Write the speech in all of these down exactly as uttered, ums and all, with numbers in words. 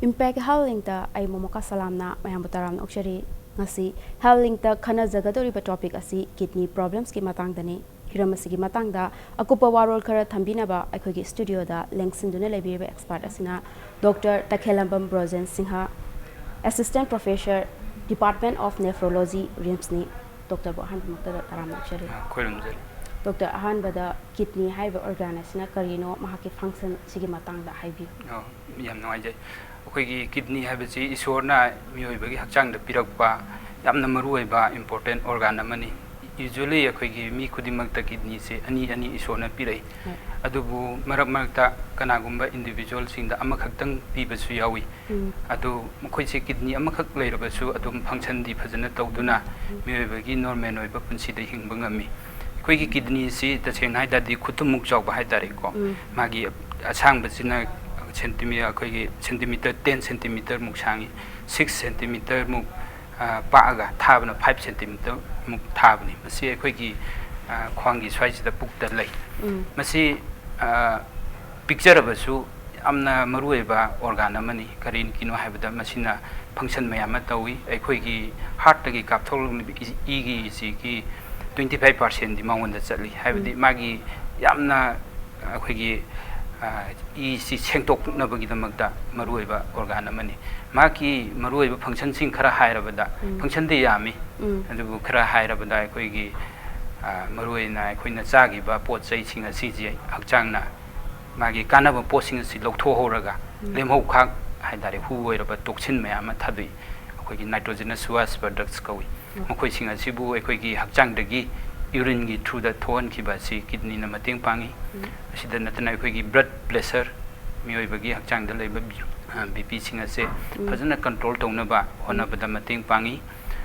Impact Health Linkꯇ ꯑꯩ ꯃꯣꯃꯣꯀꯥ ꯁꯂꯥꯝꯅ ꯃꯌꯥꯝꯕꯨ ꯇꯔꯥꯝꯅ ꯑꯣꯛꯆꯔꯤ꯫ ꯉꯁꯤ Health Linkꯇ ꯈꯟꯅꯖꯒꯗꯧꯔꯤꯕ topic ꯑꯁꯤ kidney problemsꯀꯤ ꯃꯇꯥꯡꯗꯅꯤ꯫ ꯍꯤꯔꯝ ꯑꯁꯤꯒꯤ ꯃꯇꯥꯡꯗ ꯑꯀꯨꯞꯄ ꯋꯥꯔꯣꯜ ꯈꯔ ꯊꯝꯕꯤꯅꯕ ꯑꯩꯈꯣꯏꯒꯤ studioꯗ ꯂꯦꯡꯁꯤꯟꯗꯨꯅ ꯂꯩꯕꯤꯔꯤꯕ expert ꯑꯁꯤꯅ Doctor ꯇꯈꯦꯂꯝꯕꯝ Brojen Singh, Assistant Professor, Department of Nephrology, RIMSꯅꯤ꯫ Doctorꯕꯨ ꯑꯍꯥꯟꯕꯃꯛꯇꯗ ꯇꯔꯥꯝꯅ ꯑꯣꯛꯆꯔꯤ꯫ ꯑ, ꯈꯣꯏꯔꯨꯝꯖꯔꯤ꯫ Doctor, ꯑꯍꯥꯟꯕꯗ kidney ꯍꯥꯏꯔꯤꯕ organ ꯑꯁꯤꯅ ꯀꯔꯤꯅꯣ, ꯃꯍꯥꯛꯀꯤ function ꯁꯤꯒꯤ ꯃꯇꯥꯡꯗ ꯍꯥꯏꯕꯤꯌꯨ꯫ ꯑꯣ, ꯌꯥꯝ ꯅꯨꯡꯉꯥꯏꯖꯩ꯫ ꯑꯩꯈꯣꯏꯒꯤ kidney ꯍꯥꯏꯕꯁꯤ ꯏꯁꯣꯔꯅ ꯃꯤꯑꯣꯏꯕꯒꯤ ꯍꯛꯆꯥꯡꯗ ꯄꯤꯔꯛꯄ ꯌꯥꯝꯅ ꯃꯔꯨꯑꯣꯏꯕ important organ ꯑꯃꯅꯤ꯫ Usually ꯑꯩꯈꯣꯏꯒꯤ ꯃꯤ ꯈꯨꯗꯤꯡꯃꯛꯇ kidneyꯁꯦ ꯑꯅꯤ ꯑꯅꯤ ꯏꯁꯣꯔꯅ ꯄꯤꯔꯛꯏ꯫ ꯍꯣꯏ꯫ ꯑꯗꯨꯕꯨ ꯃꯔꯛ ꯃꯔꯛꯇ ꯀꯅꯥꯒꯨꯝꯕ individualꯁꯤꯡꯗ ꯑꯃꯈꯛꯇꯪ ꯄꯤꯕꯁꯨ ꯌꯥꯎꯏ꯫ ꯎꯝ꯫ ꯑꯗꯨ ꯃꯈꯣꯏꯁꯦ kidney ꯑꯃꯈꯛ ꯂꯩꯔꯕꯁꯨ ꯑꯗꯨꯝ functionꯗꯤ ꯐꯖꯅ ꯇꯧꯗꯨꯅ ꯎꯝ꯫ ꯃꯤꯑꯣꯏꯕꯒꯤ normal ꯑꯣꯏꯕ ꯄꯨꯟꯁꯤꯗ ꯍꯤꯡꯕ ꯉꯝꯃꯤ꯫ ꯑꯩꯈꯣꯏꯒꯤ kidneyꯁꯤ ꯇꯁꯦꯡꯅ ꯍꯥꯏ ꯇꯥꯔꯗꯤ ꯈꯨꯇꯨꯝꯃꯨꯛ ꯆꯥꯎꯕ ꯍꯥꯏ ꯇꯥꯔꯦꯀꯣ꯫ ꯎꯝ꯫ ꯃꯥꯒꯤ ꯑꯁꯥꯡꯕꯁꯤꯅ ꯁꯦꯟꯇꯤꯃꯤ-, ꯑꯩꯈꯣꯏꯒꯤ centimeter, ten centimeterꯃꯨꯛ ꯁꯥꯡꯉꯤ, six centimeterꯃꯨꯛ, ꯑ, ꯄꯥꯛꯑꯒ ꯊꯥꯕꯅ five centimeterꯃꯨꯛ ꯊꯥꯕꯅꯤ꯫ ꯃꯁꯤ ꯑꯩꯈꯣꯏꯒꯤ, ꯑ, ꯈ꯭ꯋꯥꯡꯒꯤ ꯁ꯭ꯋꯥꯏꯁꯤꯗ ꯄꯨꯛꯇ ꯂꯩ꯫ ꯎꯝ꯫ ꯃꯁꯤ, ꯑ, ꯄꯤꯛꯆꯔꯕꯁꯨ ꯌꯥꯝꯅ ꯃꯔꯨꯑꯣꯏꯕ organ ꯑꯃꯅꯤ꯫ ꯀꯔꯤꯒꯤꯅꯣ ꯍꯥꯏꯕꯗ ꯃꯁꯤꯅ function ꯃꯌꯥꯝ ꯑꯃ ꯇꯧꯏ꯫ ꯑꯩꯈꯣꯏꯒꯤ heartꯇꯒꯤ ꯀꯥꯞꯊꯣꯛꯂꯛꯂꯤꯕ ꯏ-, ꯏꯒꯤ ꯏꯁꯤꯒꯤ twenty five percentꯗꯤ ꯃꯉꯣꯟꯗ ꯆꯠꯂꯤ꯫ ꯍꯥꯏꯕꯗꯤ ꯎꯝ꯫ ꯃꯥꯒꯤ ꯌꯥꯝꯅ ꯑꯩꯈꯣꯏꯒꯤ, ꯑ, ꯏꯁꯤ ꯁꯦꯡꯗꯣꯛꯅꯕꯒꯤꯗꯃꯛꯇ ꯃꯔꯨꯑꯣꯏꯕ organ ꯑꯃꯅꯤ꯫ ꯃꯍꯥꯛꯀꯤ ꯃꯔꯨꯑꯣꯏꯕ functionꯁꯤꯡ ꯈꯔ ꯍꯥꯏꯔꯕꯗ, ꯎꯝ꯫ Functionꯗꯤ ꯌꯥꯝꯃꯤ꯫ ꯎꯝ꯫ ꯑꯗꯨꯕꯨ ꯈꯔ ꯍꯥꯏꯔꯕꯗ ꯑꯩꯈꯣꯏꯒꯤ, ꯑ, ꯃꯔꯨꯑꯣꯏꯅ ꯑꯩꯈꯣꯏꯅ ꯆꯥꯈꯤꯕ ꯄꯣꯠ ꯆꯩꯁꯤꯡ ꯑꯁꯤꯁꯦ ꯍꯛꯆꯥꯡꯅ ꯃꯥꯒꯤ ꯀꯥꯟꯅꯕ ꯄꯣꯠꯁꯤꯡ ꯑꯁꯤ ꯂꯧꯊꯣꯛꯍꯧꯔꯒ ꯎꯝ꯫ ꯂꯦꯝꯍꯧꯈꯥꯛ ꯍꯥꯏ ꯇꯥꯔꯦ, ꯍꯨ ꯑꯣꯏꯔꯕ toxin ꯃꯌꯥꯝ ꯑꯃ ꯊꯥꯗꯣꯛꯏ꯫ ꯑꯩꯈꯣꯏꯒꯤ nitrogenous waste products ꯀꯧꯏ꯫ ꯎꯝ꯫ ꯃꯈꯣꯏꯁꯤꯡ ꯑꯁꯤꯕꯨ ꯑꯩꯈꯣꯏꯒꯤ ꯍꯛꯆꯥꯡꯗꯒꯤ urineꯒꯤ throughꯗ ꯊꯣꯛꯍꯟꯈꯤꯕ ꯑꯁꯤ kidneyꯅ ꯃꯇꯦꯡ ꯄꯥꯡꯏ꯫ ꯎꯝ꯫ ꯑꯁꯤꯗ ꯅꯠꯇꯅ ꯑꯩꯈꯣꯏꯒꯤ blood pressure, ꯃꯤꯑꯣꯏꯕꯒꯤ ꯍꯛꯆꯥꯡꯗ ꯂꯩꯕ, ꯑ, BPꯁꯤꯡ ꯑꯁꯦ ꯎꯝ꯫ ꯐꯖꯅ control ꯇꯧꯅꯕ ꯎꯝ꯫ ꯍꯣꯠꯅꯕꯗ ꯃꯇꯦꯡ ꯄꯥꯡꯏ꯫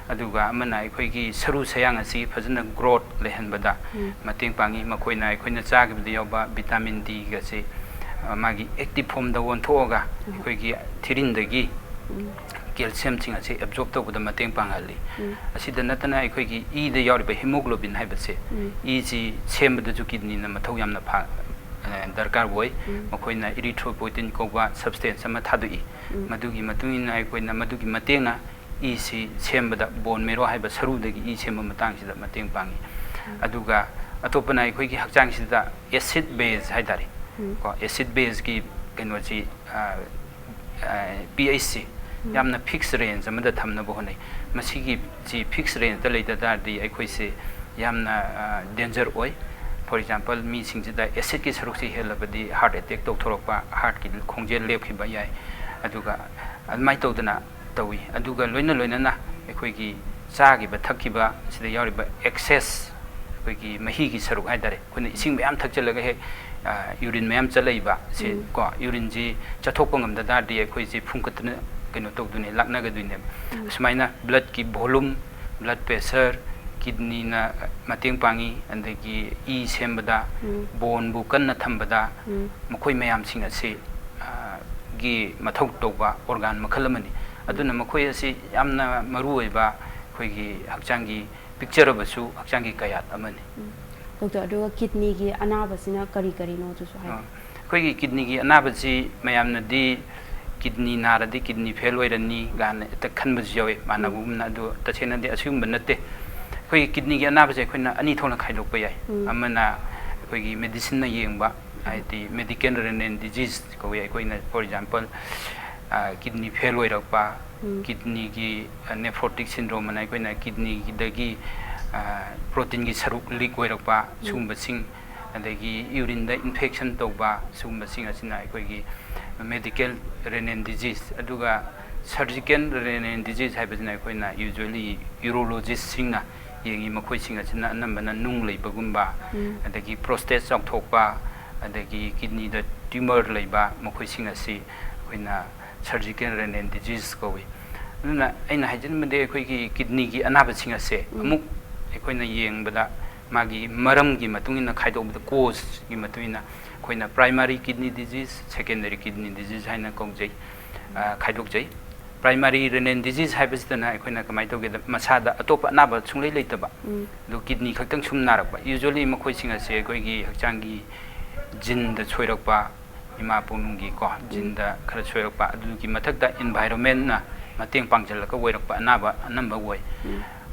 ꯑꯗꯨꯒ ꯑꯃꯅ ꯑꯩꯈꯣꯏꯒꯤ ꯁꯔꯨ ꯁꯌꯥꯡ ꯑꯁꯤ ꯐꯖꯅ growth ꯂꯩꯍꯟꯕꯗ ꯎꯝ꯫ ꯃꯇꯦꯡ ꯄꯥꯡꯏ꯫ ꯃꯈꯣꯏꯅ ꯑꯩꯈꯣꯏꯅ ꯆꯥꯈꯤꯕꯗ ꯌꯥꯎꯕ vitamin Dꯒꯁꯤ, ꯑ, ꯃꯥꯒꯤ active formꯗ ꯑꯣꯟꯊꯣꯛꯑꯒ ꯎꯝ꯫ ꯑꯩꯈꯣꯏꯒꯤ ꯊꯤꯔꯤꯟꯗꯒꯤ ꯎꯝ꯫ Calciumꯁꯤꯡ ꯑꯁꯤ absorb ꯇꯧꯕꯗ ꯃꯇꯦꯡ ꯄꯥꯡꯍꯜꯂꯤ꯫ ꯎꯝ꯫ ꯑꯁꯤꯗ ꯅꯠꯇꯅ ꯑꯩꯈꯣꯏꯒꯤ ꯏꯗ ꯌꯥꯎꯔꯤꯕ hemoglobin ꯍꯥꯏꯕꯁꯦ, ꯎꯝ꯫ ꯏꯁꯤ ꯁꯦꯝꯕꯗꯁꯨ kidneyꯅ ꯃꯊꯧ ꯌꯥꯝꯅ ꯐꯥ-, ꯗꯔꯀꯥꯔ ꯑꯣꯏ꯫ ꯃꯈꯣꯏꯅ erythropoietin ꯀꯧꯕ substance ꯑꯃ ꯊꯥꯗꯣꯛꯏ꯫ ꯃꯗꯨꯒꯤ ꯃꯇꯨꯡ ꯏꯟꯅ ꯑꯩꯈꯣꯏꯅ, ꯃꯗꯨꯒꯤ ꯃꯇꯦꯡꯅ ꯏꯁꯤ ꯁꯦꯝꯕꯗ, bone marrow ꯍꯥꯏꯕ ꯁꯔꯨꯗꯒꯤ ꯏ ꯁꯦꯝꯕ ꯃꯇꯥꯡꯁꯤꯗ ꯃꯇꯦꯡ ꯄꯥꯡꯉꯤ꯫ ꯑꯗꯨꯒ ꯑꯇꯣꯞꯄꯅ ꯑꯩꯈꯣꯏꯒꯤ ꯍꯛꯆꯥꯡꯁꯤꯗ acid base ꯍꯥꯏ ꯇꯥꯔꯦ꯫ ꯀꯣ, acid baseꯀꯤ ꯀꯩꯅꯣꯁꯤ, pHꯁꯤ ꯌꯥꯝꯅ fix range ꯑꯃꯗ ꯊꯝꯅꯕ ꯍꯣꯠꯅꯩ꯫ ꯃꯁꯤꯒꯤ ꯁꯤ fix rangeꯇ ꯂꯩꯇ ꯇꯥꯔꯗꯤ ꯑꯩꯈꯣꯏꯁꯦ ꯌꯥꯝꯅ danger ꯑꯣꯏ꯫ For example, ꯃꯤꯁꯤꯡꯁꯤꯗ acidꯀꯤ ꯁꯔꯨꯛꯁꯤ ꯍꯦꯜꯂꯕꯗꯤ heart attack ꯇꯧꯊꯣꯔꯛꯄ, heartꯀꯤ ꯈꯣꯡꯖꯦꯜ ꯂꯦꯞꯈꯤꯕ ꯌꯥꯏ꯫ ꯑꯗꯨꯒ ꯑꯗꯨꯃꯥꯏꯅ ꯇꯧꯗꯅ ꯇꯧꯏ꯫ ꯑꯗꯨꯒ ꯂꯣꯏꯅ ꯂꯣꯏꯅꯅ ꯑꯩꯈꯣꯏꯒꯤ ꯆꯥꯈꯤꯕ ꯊꯛꯈꯤꯕ ꯁꯤꯗ ꯌꯥꯎꯔꯤꯕ excess, ꯑꯩꯈꯣꯏꯒꯤ ꯃꯍꯤꯒꯤ ꯁꯔꯨꯛ ꯍꯥꯏ ꯇꯥꯔꯦ, ꯑꯩꯈꯣꯏꯅ ꯏꯁꯤꯡ ꯃꯌꯥꯝ ꯊꯛꯆꯜꯂꯒ ꯍꯦꯛ urine ꯃꯌꯥꯝ ꯆꯠꯂꯛꯏꯕ ꯁꯤ, ꯀꯣ, urineꯁꯤ ꯆꯠꯊꯣꯛꯄ ꯉꯝꯗ ꯇꯥꯔꯗꯤ ꯑꯩꯈꯣꯏꯁꯤ ꯐꯨꯝꯒꯠꯇꯅ ꯀꯩꯅꯣ ꯇꯧꯗꯣꯏꯅꯦ, ꯂꯥꯛꯅꯒꯗꯣꯏꯅꯦꯕ꯫ ꯑꯁꯨꯃꯥꯏꯅ bloodꯀꯤ volume, blood pressure, kidneyꯅ ꯃꯇꯦꯡ ꯄꯥꯡꯉꯤ, ꯑꯗꯒꯤ ꯏ ꯁꯦꯝꯕꯗ, boneꯕꯨ ꯀꯟꯅ ꯊꯝꯕꯗ, ꯃꯈꯣꯏ ꯃꯌꯥꯝꯁꯤꯡ ꯑꯁꯤ ꯒꯤ ꯃꯊꯧ ꯇꯧꯕ organ ꯃꯈꯜ ꯑꯃꯅꯤ꯫ ꯑꯗꯨꯅ ꯃꯈꯣꯏ ꯑꯁꯤ ꯌꯥꯝꯅ ꯃꯔꯨ ꯑꯣꯏꯕ ꯑꯩꯈꯣꯏꯒꯤ ꯍꯛꯆꯥꯡꯒꯤ ꯄꯤꯛꯆꯔꯕꯁꯨ ꯍꯛꯆꯥꯡꯒꯤ ꯀꯌꯥꯠ ꯑꯃꯅꯤ꯫ ꯗꯣꯛꯇꯔ, ꯑꯗꯨꯒ kidneyꯒꯤ ꯑꯅꯥꯕꯁꯤꯅ ꯀꯔꯤ ꯀꯔꯤꯅꯣ ꯑꯗꯨꯁꯨ ꯍꯥꯏꯕꯤꯌꯨ꯫ ꯑꯩꯈꯣꯏꯒꯤ kidneyꯒꯤ ꯑꯅꯥꯕꯁꯤ ꯃꯌꯥꯝꯅꯗꯤ kidney ꯅꯥꯔꯗꯤ kidney fail ꯑꯣꯏꯔꯅꯤ ꯀꯥꯏꯅ ꯍꯦꯛꯇ ꯈꯟꯕꯁꯨ ꯌꯥꯎꯏ, ꯃꯥꯟꯅꯕꯒꯨꯝꯅ꯫ ꯑꯗꯨ ꯇꯁꯦꯡꯅꯗꯤ ꯑꯁꯤꯒꯨꯝꯕ ꯅꯠꯇꯦ꯫ ꯑꯩꯈꯣꯏꯒꯤ kidneyꯒꯤ ꯑꯅꯥꯕꯁꯦ ꯑꯩꯈꯣꯏꯅ ꯑꯅꯤ ꯊꯣꯛꯅ ꯈꯥꯏꯗꯣꯛꯄ ꯌꯥꯏ꯫ ꯑꯃꯅ ꯑꯩꯈꯣꯏꯒꯤ medicineꯅ ꯌꯦꯡꯕ, ꯍꯥꯏꯗꯤ medical renal disease ꯀꯧꯏ꯫ ꯑꯩꯈꯣꯏꯅ, for example, kidney fail ꯑꯣꯏꯔꯛꯄ, kidneyꯒꯤ nephrotic syndrome ꯑꯅ ꯑꯩꯈꯣꯏꯅ kidneyꯗꯒꯤ proteinꯒꯤ ꯁꯔꯨꯛ leak ꯑꯣꯏꯔꯛꯄ, ꯁꯤꯒꯨꯝꯕꯁꯤꯡ, ꯑꯗꯒꯤ urineꯗ infection ꯇꯧꯕ, ꯁꯤꯒꯨꯝꯕꯁꯤꯡ ꯑꯁꯤꯅ ꯑꯩꯈꯣꯏꯒꯤ medical renal disease꯫ ꯑꯗꯨꯒ surgical renal disease ꯍꯥꯏꯕꯁꯤꯅ ꯑꯩꯈꯣꯏꯅ usually urologistꯁꯤꯡꯅ ꯌꯦꯡꯉꯤ꯫ ꯃꯈꯣꯏꯁꯤꯡ ꯑꯁꯤꯅ ꯑꯅꯝꯕꯅ ꯅꯨꯡ ꯂꯩꯕꯒꯨꯝꯕ, ꯑꯗꯒꯤ prostate ꯆꯥꯎꯊꯣꯛꯄ, ꯑꯗꯒꯤ kidneyꯗ tumor ꯂꯩꯕ, ꯃꯈꯣꯏꯁꯤꯡ ꯑꯁꯤ ꯑꯩꯈꯣꯏꯅ surgical renal disease ꯀꯧꯏ꯫ ꯑꯗꯨꯅ ꯑꯩꯅ ꯍꯥꯏꯖꯅꯤꯡꯕꯗꯤ ꯑꯩꯈꯣꯏꯒꯤ kidneyꯒꯤ ꯑꯅꯥꯕꯁꯤꯡ ꯑꯁꯦ ꯑꯃꯨꯛ ꯑꯩꯈꯣꯏꯅ ꯌꯦꯡꯕꯗ ꯃꯥꯒꯤ ꯃꯔꯝꯒꯤ ꯃꯇꯨꯡ ꯏꯟꯅ ꯈꯥꯏꯗꯣꯛꯄꯗ, causeꯒꯤ ꯃꯇꯨꯡ ꯏꯟꯅ ꯑꯩꯈꯣꯏꯅ primary kidney disease, secondary kidney disease ꯍꯥꯏꯅ ꯀꯧꯖꯩ, ꯈꯥꯏꯗꯣꯛꯆꯩ꯫ Primary renal disease ꯍꯥꯏꯕꯁꯤꯗꯅ ꯑꯩꯈꯣꯏꯅ ꯀꯃꯥꯏꯅ ꯇꯧꯒꯦꯗ, ꯃꯁꯥꯗ ꯑꯇꯣꯞꯄ ꯑꯅꯥꯕ ꯁꯨꯡꯂꯩ ꯂꯩꯇꯕ, ꯑꯗꯣ kidney ꯈꯛꯇꯪ ꯁꯨꯝ ꯅꯥꯔꯛꯄ꯫ Usually ꯃꯈꯣꯏꯁꯤꯡ ꯑꯁꯦ ꯑꯩꯈꯣꯏꯒꯤ ꯍꯛꯆꯥꯡꯒꯤ ꯖꯤꯟꯗ ꯁꯣꯏꯔꯛꯄ, ꯏꯃꯥ ꯄꯣꯛꯅꯨꯡꯒꯤ ꯀꯣ, ꯖꯤꯟꯗ ꯈꯔ ꯁꯣꯏꯔꯛꯄ, ꯑꯗꯨꯒꯤ ꯃꯊꯛꯇ environment ꯅ ꯃꯇꯦꯡ ꯄꯥꯡꯁꯤꯜꯂꯒ ꯑꯣꯏꯔꯛꯄ ꯑꯅꯥꯕ ꯑꯅꯝꯕ ꯑꯣꯏ꯫